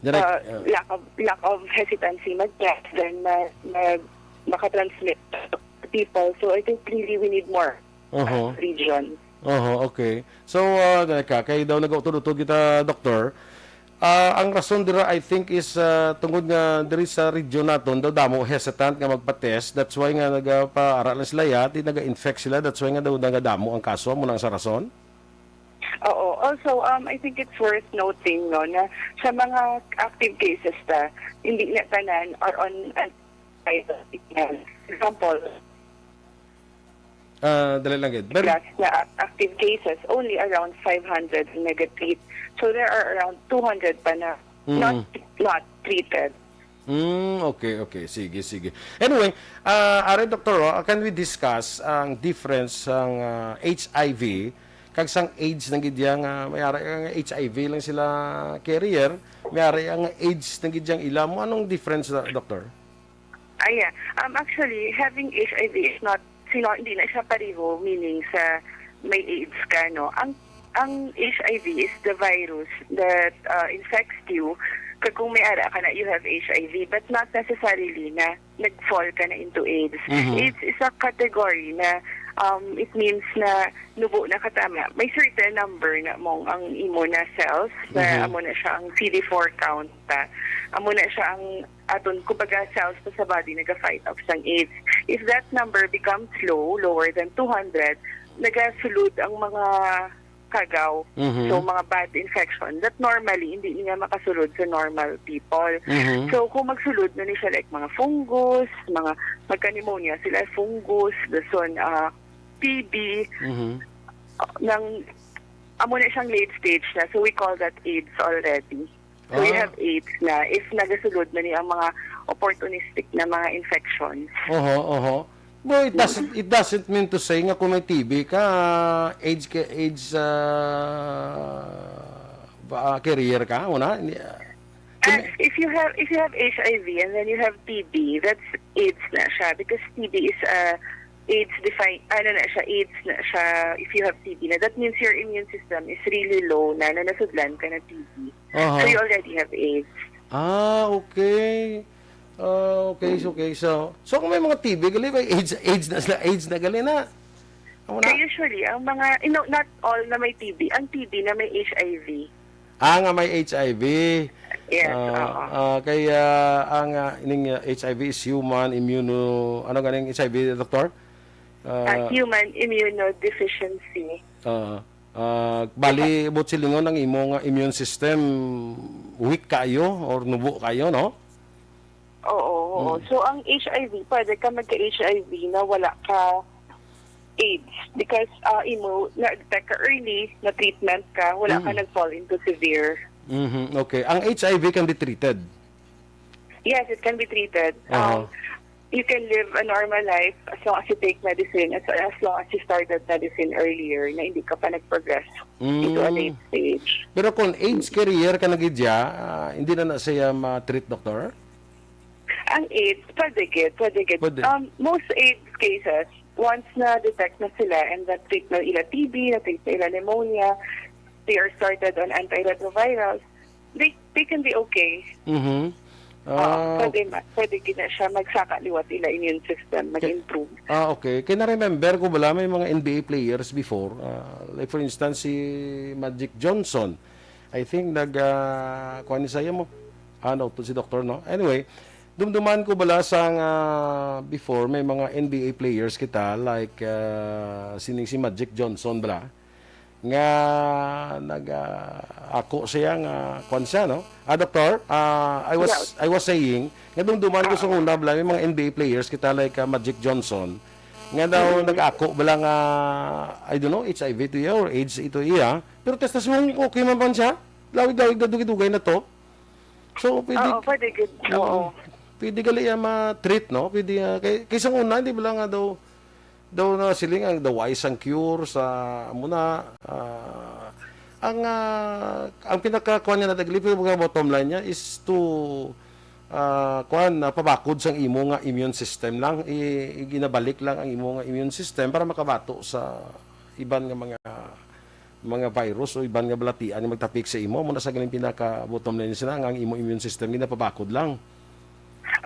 Direct, uh, uh, lack of, lack of hesitancy mag-test, then ma-, ma-, makatransmit to people. So, I think really we need more Oho. region. Oho, okay. So, ah, ka, kay daw nag-utod-utod kita, doktor. Ah, ang rason dira, I think, is, ah, tungod nga diri sa region naton daw damo hesitant nga magpa-test. That's why nga nagapaara lang sila, ya, di naga-infect sila. That's why nga daw nagadamo ang kaso. Amo na ang sa rason? Oo. Also, um, I think it's worth noting, no, na sa mga active cases ta, hindi na tanan are on an-, example, Ah, dali lang gid. Pero plus na a-, active cases, only around five hundred ang nag-treat. So, there are around two hundred pa na Mm. not, not treated. Mm, okay, okay. Sige, sige. Anyway, ah, are, doktor, oh, can we discuss ang difference sang, ah, H I V kag sang AIDS na gid yang, ah, may ara nga H I V lang sila carrier, may ara nga AIDS na gid yang ila mo. Anong difference, ah, doktor? Ah, yeah. Um, actually, having H I V is not, sino, hindi na siya pareho, meaning sa may AIDS ka, no? Ang, ang H I V is the virus that, uh, infects you. Kag kung may ara ka na, you have H I V, but not necessarily na nag-fall ka na into AIDS. Mhm. AIDS is a category na, um, it means na nubo na ka tama. May certain number na mong ang imo na cells, na Mhm. amo na siya ang C D four count ta. Amo na siya ang aton, kumbaga, cells ta sa body naga-fight off sang AIDS. If that number becomes low, lower than two hundred, nagasulod ang mga kagaw. Mhm. So, mga bad infection that normally hindi niya makasulod sa normal people. Mhm. So, kung magsulod na ni siya, like, mga fungus, mga magka-pneumonia sila, fungus, dason, ah, T B, Mhm. nang, amo na siyang late stage na. So, we call that AIDS already. So, you Ah. have AIDS na if nagasulod na ni ang mga opportunistic na mga infections. Oho, oho. But it doesn't, it doesn't mean to say nga kung may T B ka, AIDS ka, AIDS, ah, ba, carrier ka, una? Ni-, ah, Ah, kung if you have, if you have H I V and then you have T B, that's AIDS na siya because T B is, ah, AIDS define, ano na siya, AIDS na siya if you have T B na. That means your immune system is really low na, na nasudlan ka na T B. Aha. So you already have AIDS. Ah, okay. Ah, okay, so, okay. So, so kung may mga T B, gali may AIDS, AIDS na sila, AIDS na gali na. Amo na? Kaya usually, ang mga, you know, not all na may T B, ang T B na may H I V. Ah, nga may H I V. Yes, Ah, oo. ah, kay, ah, ang, ah, ining, ah, H I V is human immuno-, ano ganing H I V, doktor? Ah, Ah, human immunodeficiency. ah, ah, bali, buot silingon ang imo nga immune system weak kayo or nubo kayo, no? Oo, oo. Mm. So, ang H I V, pwede ka magka-H I V na wala ka AIDS because, ah, imo, na-detect ka early, na-treatment ka, wala ka Mm. nag-fall into severe. Mhm, okay. Ang H I V can be treated? Yes, it can be treated. Aha. Um, you can live a normal life as long as you take medicine, as, as long as you started medicine earlier, na hindi ka pa nag-progress into a Mm. late stage. Pero kung AIDS carrier ka na gid ya, ah, hindi na na siya ma-treat, doktor? Ang AIDS, pwede gid, pwede gid. Pwede. Um, most AIDS cases, once na-detect na sila and na-treat na ila T B, na-treat na ila pneumonia, they are started on antiretrovirals, they, they can be okay. Mhm. Oo, Ah, pwede ma-, pwede gid na siya magsaka liwat ila immune system, Kay mag-improve. Ah, okay. Kay na-remember ko bala, may mga N B A players before, ah, like for instance, si Magic Johnson. I think nag, ah, kuwan ni saya mo. Ah, no, to si doktor, no? Anyway, dumduman ko bala sang, ah, before, may mga N B A players kita, like, ah, sining si Magic Johnson bala, nga nag, ah, ako siya nga, kuwan siya, no? Ah, doktor, ah, I was, Yes. I was saying, nga dumduman ko sa Ah. una bala, may mga N B A players kita, like, ah, Magic Johnson, nga daw Mm. nag-ako bala nga, I don't know, H I V to iya or AIDS ito iya. Pero test na siya, okay man, man siya. Lawig-lawig na dugay-dugay na to. So, pwede Oo, pwede gid. Mm. Oo. Pwede gali iya ma-treat, no? Pwede, ah, kay, kay sang una, di ba lang nga daw, daw na siling ang daw why sang cure sa amo na, ah, ang, ah, ang pinaka-, kuwan niya na, dagli, pero mga bottom line niya is to, ah, kuwan, na pabakod sang imo nga immune system lang, i-, i-, ginabalik lang ang imo nga immune system para makabato sa iban nga mga mga virus o iban nga balatian nga magtapik sa imo, amo na sa galing pinaka bottom line sila nga ang imo immune system ginapabakod lang.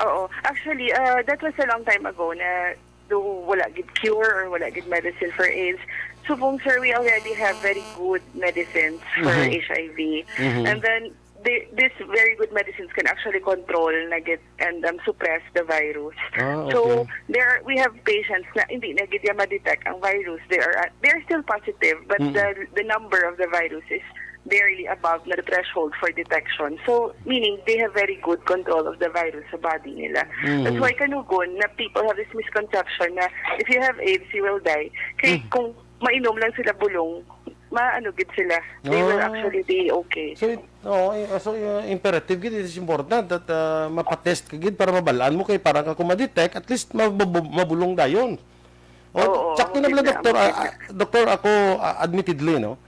Oo. Actually, uh, that was a long time ago na do wala gid cure or wala gid medicine for AIDS. Subong, sir, we already have very good medicines for Mhm. H I V. Mhm. And then, the, these very good medicines can actually control na gid and, um, suppress the virus. Ah, So, okay. there are, we have patients na hindi na gid niya ma-detect ang virus. They are, uh, they are still positive, but Mm. the, the number of the virus is barely above na the threshold for detection. So, meaning they have very good control of the virus sa body nila. That's Mm. why kanugon na people have this misconception na if you have AIDS, you will die. Kay Mm. kung mainom lang sila bulong, maano gid sila. They will Ah. actually be okay. So, it, oo, eh, so, uh, imperative gid, it is important that, uh, mapatest ka gid para mabalaan mo kay para ka kung ma-detect, at least mabu-, mabulong dayon. O, Oo, sakto na amo bala, gid na, doktor, amo ah, gid na. ah, doktor, ako, ah, admittedly, no?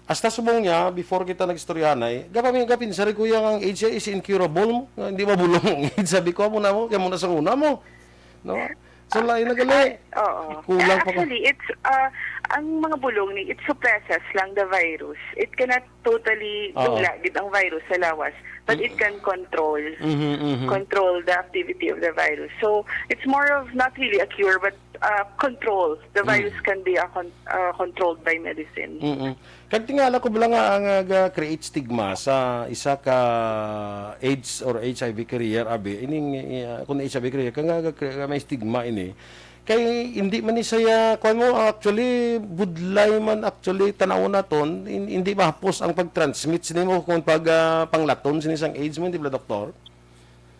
Hasta subong niya, before kita nag-istoryahanay, gapami-, gapinsa rin ko yang ang AIDS is incurable mo, nga hindi mabulong ang AIDS. Sabi ko, "Amo na mo, kaya mo na sa una mo." No? So, lain na gali. Ah, oo. Kulang pa ko. Actually, it's, uh, Ang mga bulong ni, it suppresses lang the virus. It cannot totally Oo. dula gid ang virus sa lawas, but it Mm. can control, Mhm, mhm. control the activity of the virus. So, it's more of not really a cure, but, uh, control. The virus Mm. can be, uh, con-, uh, controlled by medicine. Mm-mm. Kag tingala ko bala nga ang, uh, ga-create stigma sa isa ka AIDS or H I V carrier, abi, ining, uh, kung H I V carrier ka nga, ga-, ga-, may stigma ini. Kay hindi man ni siya, kuwan mo, actually, budlay man, actually, tanaw naton, hin-, hindi mahapos ang pag-transmit sini mo kung pag, ah, panglaton sini sang AIDS mo, hindi ba, doktor?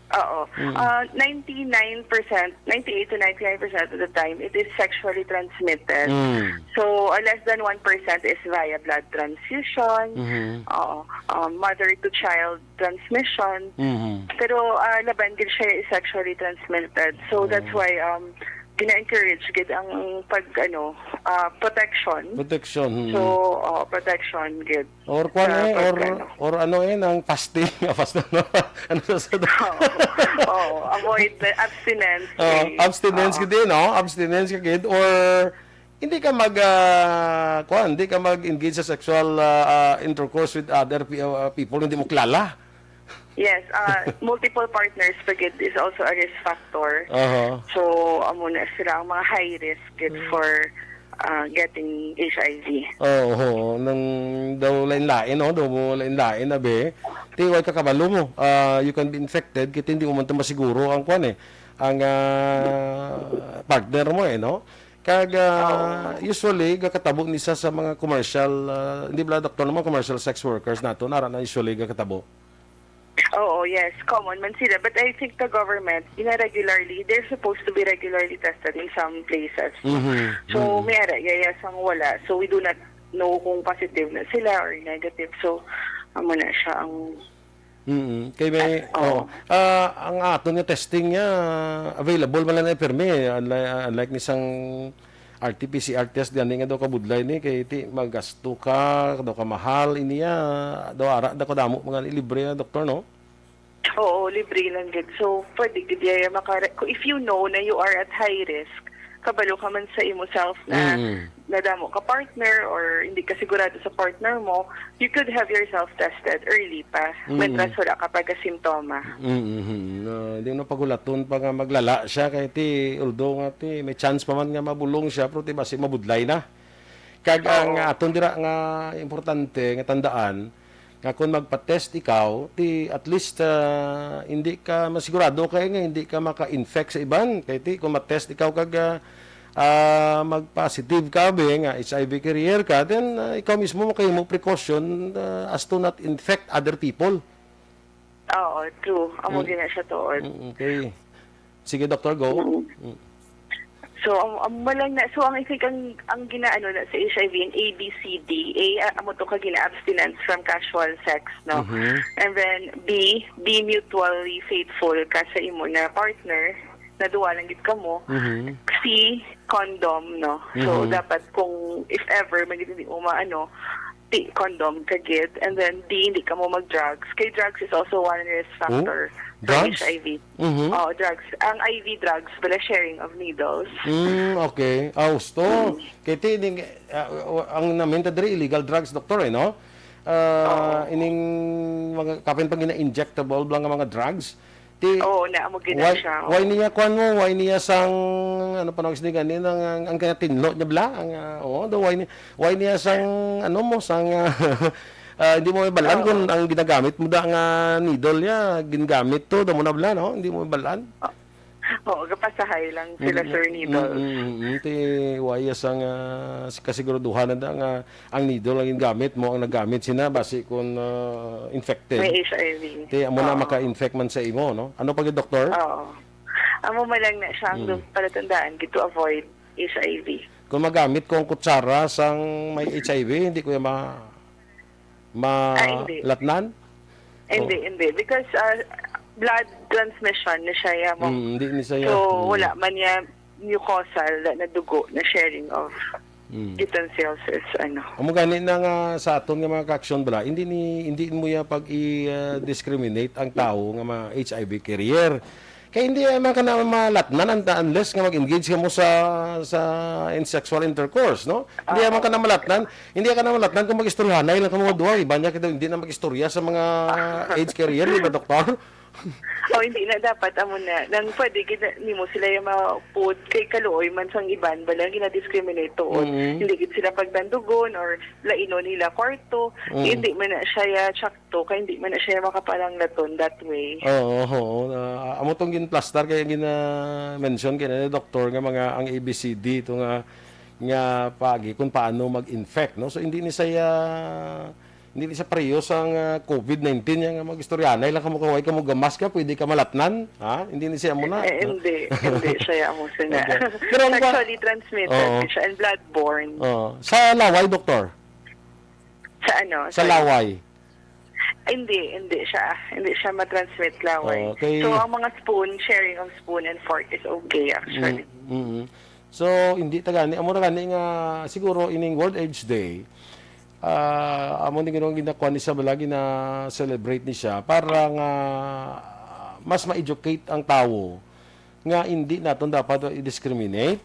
Oo. Mm. Ah, ninety-nine percent, ninety-eight to ninety-nine percent of the time, it is sexually transmitted. Mm. So, ah, less than one percent is via blood transfusion. Mhm. Oo. Um, mother to child transmission. Mhm. Pero, ah, laban gid siya is sexually transmitted. So, that's Oh. why, um, gina-encourage gid ang pag, ano, ah, protection. Protection, hmm. So, oh, protection gid Or kwan sa eh, or, pag, ano. or ano eh, ng fasting. Fasting, ano sa, sa Oo. Oo, avoid the abstinence, Oh, eh. abstinence Oo. gid eh, no? Abstinence ka gid, or hindi ka mag, ah, kwan, hindi ka mag-engage sa sexual, ah, ah, intercourse with other pe-, ah, people hindi mo kilala. Yes, ah, multiple partners pa gid is also a risk factor. Aha. So, amo na sila ang mga high risk gid Mm. for, ah, getting H I V. Oo, nang daw lain-lain, no? Daw mo lain-lain na, be. Ti, way ka kabalo mo. Ah, you can be infected, kit hindi mo man to masiguro ang kwan, eh. Ang, ah, partner mo, eh, no? Kag, ah, Oo. usually, gakatabo ni sa, sa mga commercial, ah, hindi bala doktor naman, commercial sex workers nato, nara na usually gakatabo. Oo, yes. Common man sila. But I think the government, gina-regularly, they're supposed to be regularly tested in some places. Mhm. So, Mhm. may ara, yaya sang wala. So, we do not know kung positive na sila or negative. So, amo na siya ang Mm. Kay may, Ah, oo. oo. Ah, ang aton nga testing niya, available man lang na pirmi. Unlike, unlike ni sang R T P C R test gani nga daw kabudlay ni, kay ti magasto ka, daw ka mahal, iniya, daw ara, daw kadamo mga libre na doktor, no? Oo, libre lang gid. So, pwede gid yaya makare-, kung if you know na you are at high risk, kabalo ka man sa imo self na Mm. nadamo ka partner or hindi ka sigurado sa partner mo, you could have yourself tested early pa, Mm. mentras wala ka pagkasimptoma. Mm, mm. No, di na pagulaton pa nga maglala siya kay ti, although nga ti, may chance pa man nga mabulong siya, pero ti basi mabudlay na. Kag ang Oo. aton dira nga importante nga tandaan, nga kung magpa-test ikaw, ti at least, ah, hindi ka masigurado kay nga hindi ka maka-infect sa iban. Kay ti kung ma-test ikaw kag, ah, ah, mag-positive ka, be, nga H I V carrier ka, then, ah, ikaw mismo makahimo precaution, ah, as to not infect other people. Oo, true. Amo Mm. gina siya tuod. Mm, okay. Sige, doktor, go. Mm. Mm. So, ang, ang malang na, so, ang, I think, ang, ang ginaano na sa H I V, ang A B C D, A, ah, amo to ka gina-abstinence from casual sex, no? Mhm. And then, B, be mutually faithful ka sa imo na partner, na duwa lang gid kamo. Mhm. C, condom, no? So, Mhm. dapat kung, if ever, may hindi mo maano, ti-, condom ka gid. And then, D, hindi ka mo mag-drugs. Kay drugs is also one risk Oh? factor for Drugs? H I V. Mhm. Oo, drugs. Ang I V drugs, bala sharing of needles. Mm, okay. Ah, gusto. Mm. Kay ti, ining, ah, ang namin ta diri, illegal drugs, doktor, eh, no? Ah, Oo. ining mga kapin pag ina-injectable lang nga mga drugs, Ti, Oo, na, amo gid why, siya. why niya, kuwan mo, why niya sang, ano pa nang sinigan, ang, ang, ang kaya tinlo niya bala? Ang, ah, oo, daw, why ni-, why niya sang, ano mo, sang, ah, ah, hindi mo ibalaan Oo. kung ang ginagamit mo da nga needle niya, ginagamit to, daw mo na bala, no? Hindi mo ibalaan. Oo, kapasahay lang sila, Mm, Sir Needle. Mm, mm, mm. Ti, why niya sang, ah, kasiguraduhan na da nga ang needle ang gingamit mo, ang nagamit sina, basi kung, ah, infected. May H I V. Ti, amo na Oo. maka-infect man sa imo, no? Ano pa gyud, doktor? Oo. Amo man lang na siya ang Mm. palatandaan gid to avoid H I V. Kung magamit ko ang kutsara sang may H I V, hindi ko ya ma-, Ah, hindi. malatnan? Hindi, Oh. hindi. Because, ah, blood transmission na siya, ya, mo. Mm, hindi ni siya, So, mm. wala man niya mucosal na, na dugo na sharing of Mm. utensils is ano. Amo gani na nga sa aton nga mga kaaksyon bala, hindi ni, hindi mo ya pag i, ah, discriminate ang tawo nga mga H I V carrier. Eh, hindi man ka na malatnan un-, unless nga mag-engage ka mo sa, sa in sexual intercourse, no? Hindi man ka na malatnan, hindi ka na malatnan kung mag-istoryahanay lang ka mo duha, iba niya kita hindi na mag-istorya sa mga AIDS carrier, di ba, doktor? O, hindi na dapat, amo na. Nang pwede, gina-, nimo sila yung ma-put kay kaluoy man sang iban, bala, gina-discriminate tuod. Mm. Hindi gid sila pagdandugon or lainon nila kwarto. Mm. Hindi man na siya ya, tsak to, kay hindi man na siya makapananglaton that way. Oo, oo. Ah, amo tong ginplastar kay gina-mention kay ni doktor nga mga ang A B C D ito nga, nga pagi kung paano mag-infect, no? So, hindi ni siya, hindi ni siya pareho sang, ah, COVID nineteen, nga mag-istoryanay lang kamo, kaway kamo gamas ka, pwede ka malatnan, ha? Hindi ni siya amo na. Eh, hindi. Hindi siya amo sina. Okay. Pero ang ba- Sexually transmitted Oo. Siya and bloodborne. Oo. Sa laway, doktor? Sa ano? Sa Sorry. laway? Hindi, hindi siya. Hindi siya matransmit laway. Okay. So, ang mga spoon, sharing of spoon and fork is okay, actually. Mm, mm. So, hindi ta gani. Amo ra gani nga, siguro, ining World AIDS Day, ah, amo ni ginawang ginakuha ni siya, bala, gina-celebrate ni siya para nga mas ma-educate ang tawo nga hindi naton dapat i-discriminate.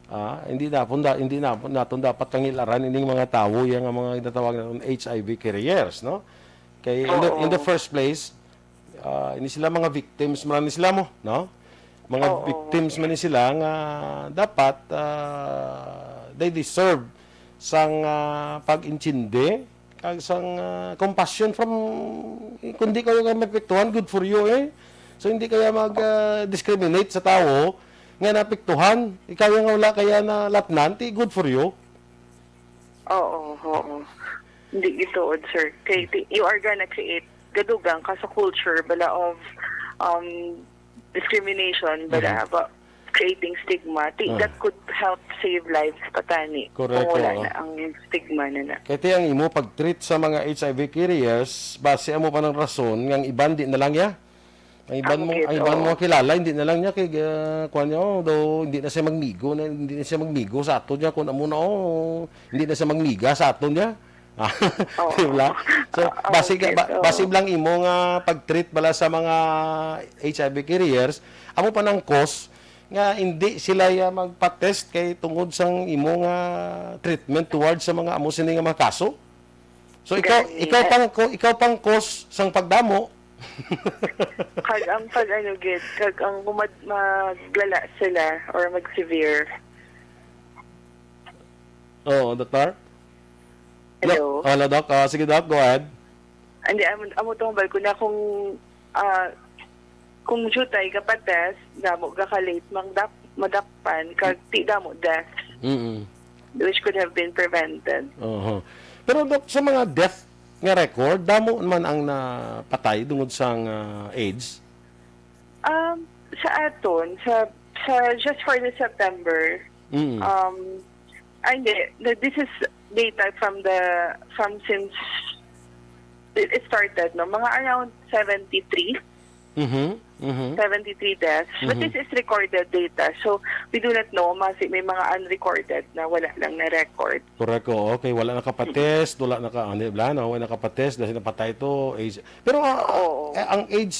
Ah, hindi napon da-, hindi napon naton dapat kangilaran ining mga tawo yang nga mga ginatawag naton H I V carriers, no? Kay in the, in the Oo. first place, ah, ini sila mga victims man ni sila mo, no? Mga Oo. victims man ni sila nga dapat, ah, they deserve sang, ah, pag-intindi kag sang, ah, compassion from, kundi kayo nga maapektuhan, good for you, eh. So, hindi kaya mag, ah, discriminate sa tawo nga naapektuhan. Ikaw nga wala kaya nalatnan, ti good for you. Oo, oo. Hindi gituod, sir. Kay ti-, you are gonna create, gadugang ka sa culture, bala, of, um, discrimination, bala, Mhm. ba, creating stigma. Ti-, Ah. that could help save lives pa tani kung Correct, wala oo. na ang stigma na na. Kaya ti ang imo pag-treat sa mga H I V carriers, base amo pa ng rason nga ang iban di na lang ya. Ang iban Ang mo, gid, ang iban oo. mo kilala, hindi na lang niya kay, ah, kuwan niya, oh, daw, hindi na siya magmigo, na, hindi na siya magmigo sa aton niya, kung amo na, oh, hindi na siya magmiga sa aton niya. Oo. Di ba? So, Ah, basi okay, ka, ba, so basi lang imo nga pag-treat bala sa mga H I V carriers, amo pa nang cause nga hindi sila ya magpa-test kay tungod sang imo nga treatment towards sa mga amo sini nga mga kaso. So, ikaw, Gani, ikaw eh. pang, ko-, ikaw pang cause sang pagdamo. Kag ang pag ano gid, kag ang kumad-, maglala sila or mag-severe. Oo, doktor? Hello? Doc, hello, Doc. Ah, sige, Doc, go ahead. Hindi, amo, amo to, hambal ko na kung, ah, kung jutay ka pa-test, damo ka ka-late, magdap-, madakpan, kag ti damo death, Mm-mm. which could have been prevented. Oho. Pero, Doc, sa mga death nga record, damo man ang napatay tungod sang, ah, AIDS? Um, sa aton, sa, sa just for the September, Mm. um, ay, hindi. The, this is data from the, from since it, it started, no? Mga around seventy-three. Mhm, mhm. Seventy-three deaths. But Mhm. this is recorded data. So, we do not know. Masi may mga unrecorded na wala lang na-record. Correct, oo. Okay, wala nakapatest, wala naka, ano, wala, no? Wala nakapatest, dahil napatay to, AIDS. Pero, ah, Oo. eh, ang AIDS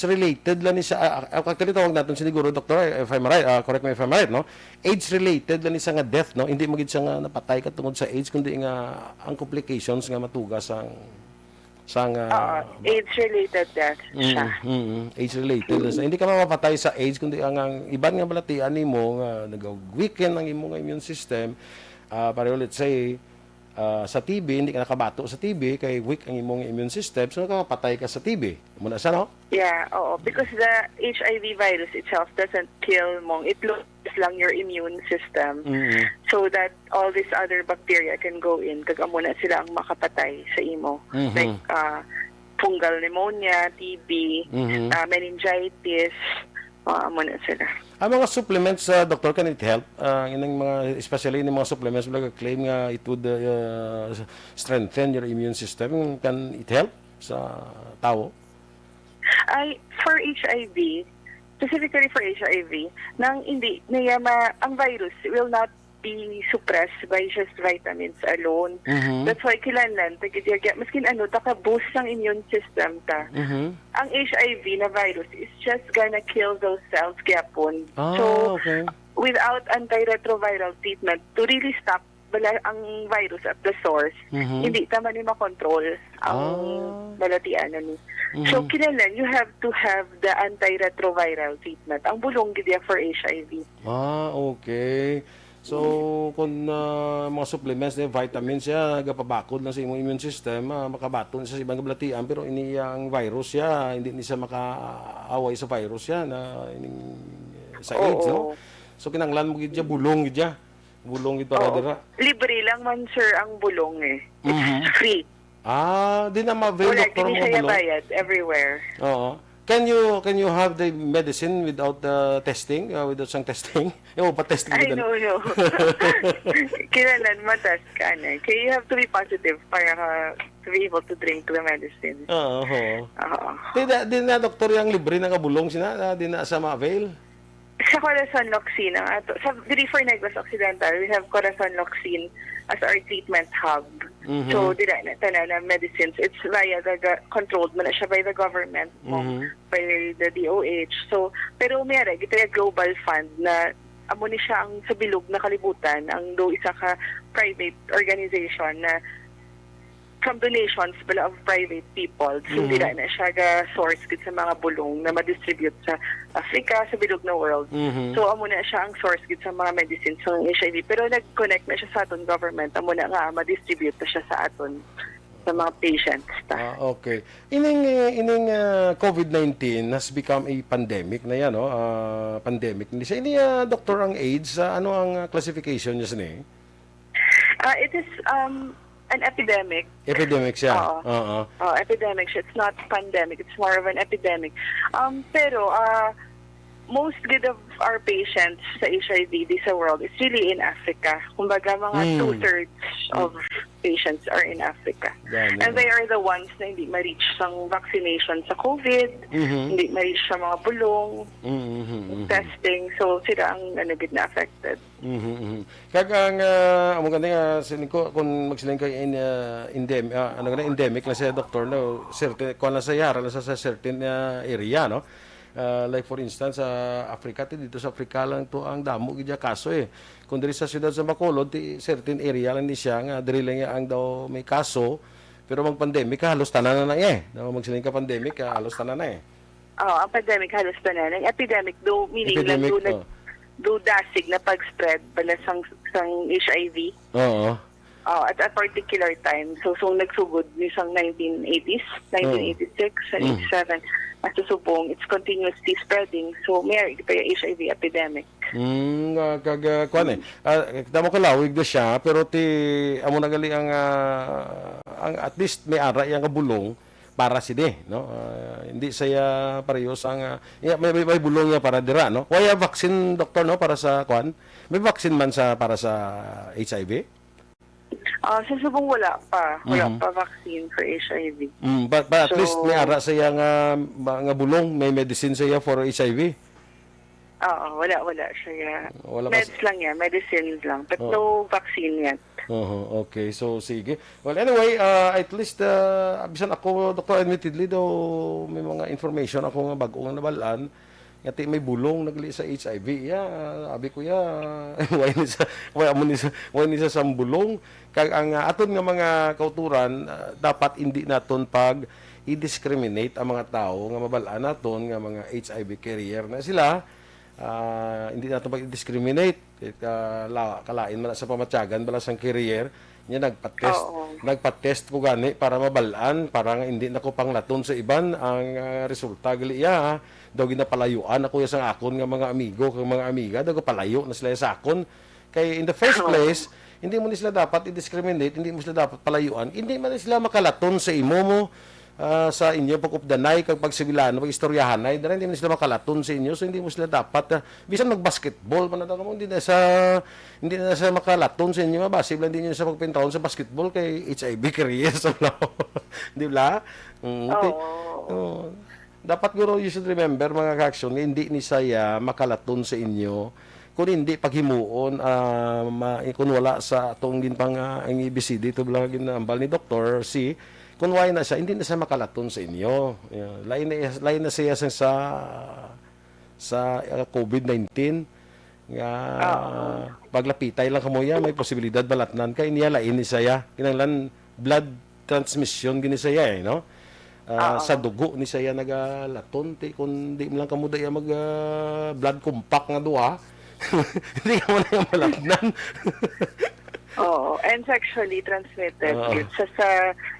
related lang ni sa, ah, ah, actually, tawag natin siguro, doktor, if I'm right, ah, correct me if I'm right, no? AIDS related lang ni sa nga death, no? Hindi magid siya nga napatay ka tungod sa AIDS, kundi nga ang complications nga matuga sang, sang, ah, Oo, AIDS-related death siya. Mm, mm, AIDS related lang siya. Hindi ka mamapatay sa AIDS, kundi ang, ang iban nga balatian nimo nga nag-weaken ang imo nga immune system, ah, pareho, let's say, ah, sa T B, hindi ka nakabato sa T B, kay weak ang imong immune system, so nakapatay ka sa T B. Muna sa, no? Yeah, oo. Because the H I V virus itself doesn't kill mong, it lowers lang your immune system Mm. so that all these other bacteria can go in, kag amo na sila ang makapatay sa imo. Mhm. Like, ah, fungal pneumonia, T B, Mhm. ah, meningitis, ah, amo na sila. Ang mga supplements, ah, doktor, can it help? Ah, inang mga, especially in mga supplements, wala ka claim nga it would, ah, strengthen your immune system. Can it help sa tao? Ay, for H I V, specifically for H I V, nang hindi niya ma-, ang virus will not be suppressed by just vitamins alone. Mhm. That's why kinahanglan ta gid ya, maskin ano ta ka-boost sang immune system ta. Mhm. Ang H I V na virus is just gonna kill those cells gyapon. Ah, So, okay. without antiretroviral treatment, to really stop bala ang virus at the source, Mhm. hindi ta man ni makontrol ang Ah. balatian na ni. So, Mhm. kinahanglan, you have to have the antiretroviral treatment. Ang bulong gid ya for H I V. Ah, okay. So, kung, ah, mga supplements, eh, vitamins siya, gapabakod lang sa imong immune system, ah, makabaton siya sa ibang kabalatian, pero ini ang virus siya, hindi ni siya makaaway sa virus siya na ining, eh, sa AIDS, no? Oo. So, kinahanglan mo gid siya, bulong gid siya. Bulong gid para Oo. dira. Libre lang man, sir, ang bulong eh. It's Mhm. free. Ah, di na ma-avail, Wala, Doktor, di ang mga siya bulong? bayad everywhere. Oo. Can you, can you have the medicine without the testing? Uh, without sang testing? Eh, o, pa-test Ay, gid, ano? no, no. Kinahanglan matest ka na. Kaya you have to be positive para ka to be able to drink the medicine. Oo, oo. Oo. Di na, di na, doktor, yung libre na kabulong sina, ah, di na sa ma-avail? Sa Corazon Locsin, ang ato, sa, diri for Negros Occidental, we have Corazon Locsin as our treatment hub. Mhm. So, dira na tanan na medicines. It's via the, go- controlled man na siya by the government, mo, Mhm. by the D O H. So, pero may ara, gito yung global fund na amo ni siya ang sa bilog na kalibutan, ang do isa ka private organization na from donations bala of private people. So, Mhm. dira na siya ga-source gid sa mga bulong na ma-distribute sa Africa, sa bilog na world. Mhm. So, amo na siya ang source gid sa mga medicines sa H I V. Pero nag-connect na siya sa aton government. Amo na nga, ma-distribute na siya sa aton, sa mga patients ta. Ah, okay. Ining, eh, ining, ah, COVID nineteen has become a pandemic na yan, no? Ah, pandemic. Hindi siya, ini, ah, doktor, ang AIDS, ah, ano ang, ah, classification niya sini? Ah, it is, um, an epidemic. Epidemic siya? Oo. Oo. Oh, epidemic siya. It's not pandemic. It's more of an epidemic. Um, pero, ah, most good of our patients sa H I V di sa world is really in Africa. Kumbaga, mga Mm. two-thirds of patients are in Africa. Gani, And no? they are the ones na hindi ma-reach sang vaccination sa COVID, Mhm. hindi ma-reach sa mga bulong, Mhm, mhm, mhm. testing. So, sila ang, ano, gid na affected. Mhm, mhm. Kag ang, ah, amo gani nga, siling ko, kung magsiling kay in, ah, endem-, ah, ano gani, endemic lang siya, doktor, no? Certain, kuwan lang sa yara lang sa, sa certain, ah, area, no? Ah, like for instance, sa Africa, ti dito sa Africa lang to ang damo gid ya kaso, eh. Kung diri sa siyudad sa Bacolod, ti certain area lang ni siya nga diri lang ya ang daw may kaso, pero mag pandemic ka, halos tanan na na, eh. No, magsiling ka pandemic ka, halos tanan na, eh. Oh, ang pandemic halos tanan. Ang epidemic, do, meaning lang, Epidemic, do, nag-, oh. do dasig na pag-spread bala sang, sang H I V. Oo. Oh, at a particular time. So, so nagsugod ni sang nineteen eighties, nineteen eighty-six, and Mm. eighty-seven. At sa subong, it's continuously spreading. So, may pa H I V epidemic. Mm, ah, kag, ah, kuwan eh. Ah, tamo ka lawig na siya, pero ti, amo na gali ang, ah, ang at least may ara iya nga bulong para sini, no? Ah, hindi siya pareho sa nga, iya, may, may, may bulong niya para dira, no? Wala vaccine, doktor, no, para sa, kuwan? May vaccine man sa, para sa H I V? Ah, sa subong wala pa. Wala Mhm. pa vaccine for H I V. Mm, but, but at So, least may ara sa iya nga, nga bulong, may medicine sa iya for H I V. Oo, wala, wala siya. Wala pa Meds sa lang yan, medicines lang, but Oo. no vaccine yet. Oho, okay. So, sige. Well, anyway, ah, at least, ah, bisan ako, doktor, admittedly, daw may mga information ako nga bag-o nga nabalaan, nga ti may bulong nagli sa H I V. Ya, abi ko ya, why ni sa, why amo ni sa, why ni sa sambulong? Kag ang, ah, aton nga mga kauturan, ah, dapat hindi naton pag i-discriminate ang mga tawo nga mabalaan naton nga mga H I V carrier na sila. Ah, hindi naton pag-discriminate. It, ah, la-, kalain man na sa pamatyagan bala sang carrier. Nya nagpa-test, Oo. nagpa-test ko gani para mabalaan, para nga hindi na ko panglaton sa iban ang, ah, resulta gali iya, ha. Daw ginapalayuan ako ya sang akon nga mga amigo kag mga amiga, daw palayo na sila sa akon. Kay in the first Oo. place, hindi mo ni sila dapat i-discriminate, hindi mo sila dapat palayuan, hindi man sila makalaton sa imo mo, ah, sa inyo pag-updanay kag pagsibilan, pag-istoryahanay, dira hindi man sila makalaton sa inyo, so hindi mo sila dapat, ah, bisan mag-basketball man na mo, hindi na sa, hindi na sa makalaton sa inyo, ah, basi lang hindi nyo sa pagpintahon sa basketball kay H I V carrier sa law. Di ba? Mm, ti-, Oo. oo. Dapat, guro, you should remember, mga ka-aksyon, nga hindi ni saya makalaton sa inyo Kung hindi paghimuon, ah, ma-, kung wala sa atong ginpang-, ah, ang A B C D, ito lang ginambal ni Doktor C, kung wala na siya, hindi na siya makalaton sa inyo. Yeah. Lain na, lain na siya sa, sa, sa, ah, COVID nineteen nga Oo. paglapitay lang kamo iya, may posibilidad malatnan ka, niya lain ni siya. Kinahanglan blood transmission gini siya eh, no? Ah, Oo. sa dugo ni siya nagalaton, ti, kung di mo lang kamo daya mag, ah, blood compact nga duha, hindi ka mo na yung malatnan. Oo, and sexually transmitted Oo. yun sa, sa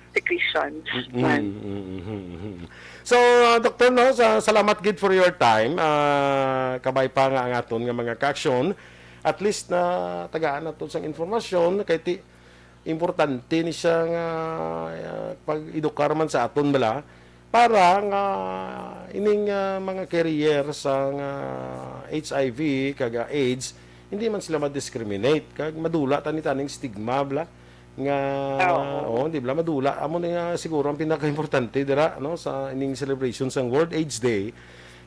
secretions Mm, man. mm, mm, mm, mm. So, ah, Doktor, no, sa, salamat gid for your time. Ah, kabay pa nga ang aton nga mga kaaksyon, at least na tagaan nato sang informasyon kay ti, importante ni siya nga, ah, pag-edukar man sa aton bala para nga ining, ah, mga carrier sa nga H I V kag, ah, AIDS, hindi man sila ma-discriminate kag madula tani taning stigma bala nga Oo. oh, di bala madula amo na nga siguro ang pinakaimportante dira, no, sa ining celebration sang World AIDS Day,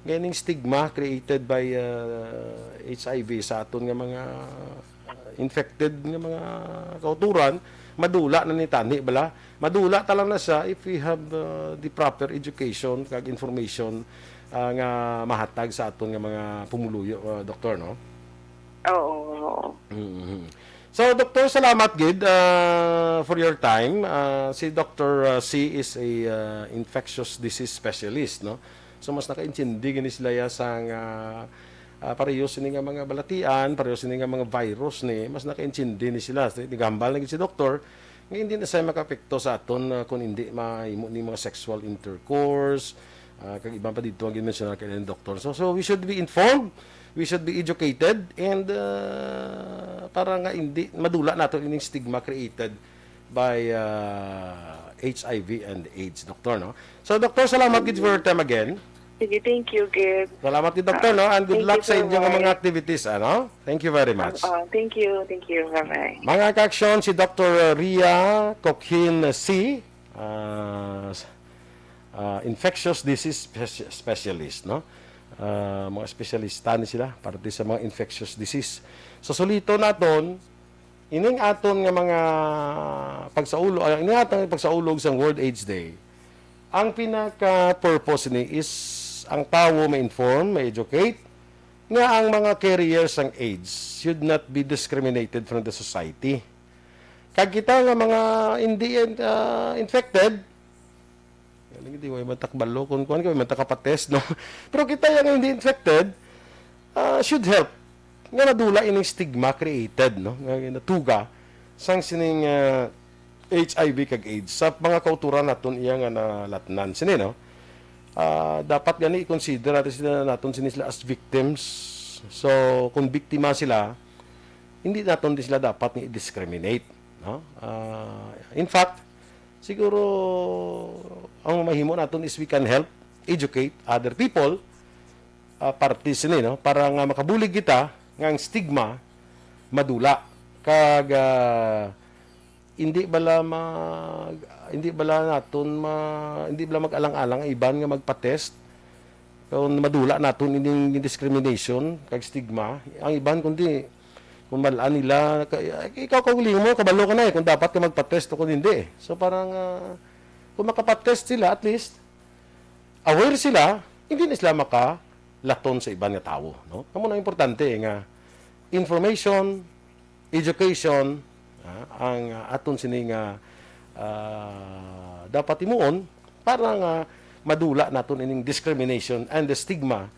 nga ining stigma created by, ah, H I V sa aton nga mga infected nga mga kauturan, madula na ni tani bala. Madula ta lang na siya if we have, uh, the proper education kag information, uh, nga mahatag sa aton nga mga pumuluyo, uh, doktor, no? Oo, oo. Mhm. So, Doktor, salamat gid, uh, for your time. Uh, si Doktor, uh, C is a, uh, infectious disease specialist, no? So, mas nakaintindi gini sila ya sang, ah, ah, pareho sini nga mga balatian, pareho sini nga mga virus ni, mas nakaintindi ni sila. Nagahambal na gid si doktor nga hindi na siya makaapekto sa aton, ah, kung hindi mahimo ni mga sexual intercourse, ah, kag iban pa dito ang ginmensyonan kay ni doktor. So, so we should be informed, we should be educated, and, ah, para nga hindi madula nato ining stigma created by, ah, H I V and AIDS, Doktor, no? So, Doktor, salamat gid for your time again. Sige, thank you, gid. Salamat gid, Doktor, Ah, no? And good thank luck you sa so inyong mga much. activities, ano? Thank you very much. Ah, thank you, thank you. Bye-bye. Mga kaaksyon, si Doktor Ria Kokhin C, ah, s-, ah, infectious disease speci-, specialist, no? Ah, mga espesyalista ni sila parte sa mga infectious disease. So, sulito naton, ining aton nga mga pagsaulo-, ah, ining aton nga pagsaulog sang World AIDS Day, ang pinaka-purpose ni is ang tawo ma-inform, ma-educate, nga ang mga carriers sang AIDS should not be discriminated from the society. Kag kita nga mga hindi, ah, infected, Galing, di way man ta kabalo kung kuwan ka, way man ta kapatest, no? Pero kita yang hindi infected, ah, should help nga nadula ining stigma created, no? Nga natuga sang sining, ah, H I V kag AIDS sa mga kauturan naton iya nga nalatnan sini, no? Ah, dapat gani i-consider natin sila, naton sini sila as victims. So, kung biktima sila, hindi naton di sila dapat nga i-discriminate, no? Ah, in fact, siguro ang mahimo naton is we can help educate other people, ah, parte sini, no? Para nga makabulig kita nga ang stigma madula kag, ah, hindi bala mag, hindi bala naton ma-, hindi bala mag-alang-alang ang iban nga magpa-test kung madula naton ining discrimination kag stigma. Ang iban kundi kung mal-an nila, ka-, ikaw kaugalingon mo, kabalo ka na eh, kung dapat ka magpa-test o kung hindi eh. So parang, ah, kung makapa-test sila, at least, aware sila, hindi na sila makalaton sa iban nga tawo, no? Amo na importante eh, nga information, education, ah, ang, ah, aton sini nga, ah, dapat himuon para nga madula naton ining discrimination and the stigma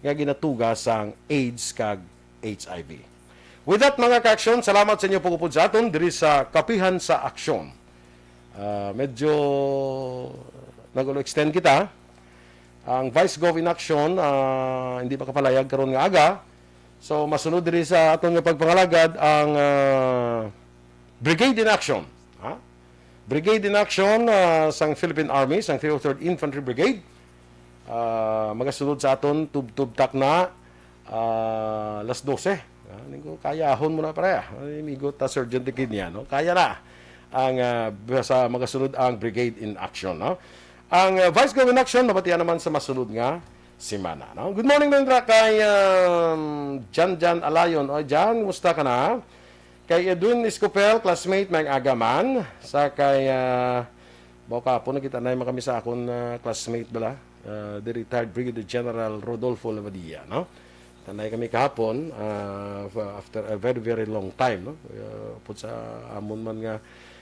nga ginatuga sang AIDS kag H I V. With that, mga kaaksyon, salamat sa inyo pag-upod sa aton diri sa Kapihan sa Aksyon. Ah, medyo nag-extend kita. Ang Vice Gov in Action, ah, hindi makapalayag karon nga aga. So, masunod diri sa aton nga pagpangalagad ang, ah, Brigade in Action. Ha? Brigade in Action, ah, sang Philippine Army, sang three oh third Infantry Brigade. Ah, magasunod sa aton tubtob takna, ah, alas dose. Ah, ning ko, kayahon mo na, pare, ah. Ay, amigo ta, Sergeant Tequinia, no? Kaya na ang, ah, sa magasunod ang Brigade in Action, no? Ang, ah, Vice Gov in Action, mabatian naman sa masunod nga semana, no? Good morning, Nandra, kay, um, Jan Jan Alayon. O, Jan, musta ka na? Kay Edwin Escopel, classmate, may aga man. Sa kay, ah, baw kahapon, nakita na yung kami sa akon, ah, classmate bala, ah, the retired Brigadier General Rodolfo Lavadia, no? Tanay kami kahapon, ah, f-, after a very, very long time, no? Ah, pud sa amon man nga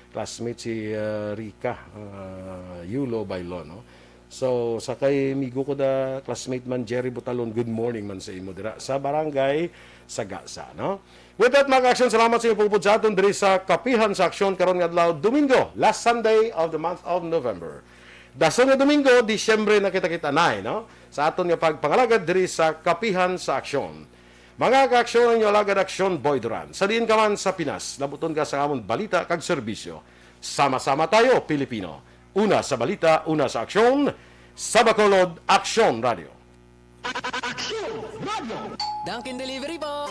classmate si, ah, Rica, ah, Yulo Bailo, no? So, sa kay migo ko da classmate man, Jerry Butalon, good morning man sa imo dira sa barangay Sagasa, no? With that, mga aksyon, salamat sa inyo pagpupod sa aton diri sa Kapihan sa Aksyon karon nga adlaw, Domingo, last Sunday of the month of November. Dason nga Domingo, Disyembre na kita-kita na, no? Sa aton nga pagpangalagad diri sa Kapihan sa Aksyon. Mga kaaksyon, ang inyo alagad Aksyon Boy Duran. Sa diin ka man sa Pinas, labuton ka sa amon balita kag serbisyo. Sama-sama tayo, Pilipino. Una sa balita, una sa aksyon. Sa Bacolod, Aksyon Radio. Aksyon Radio. Dunkin Delivery po!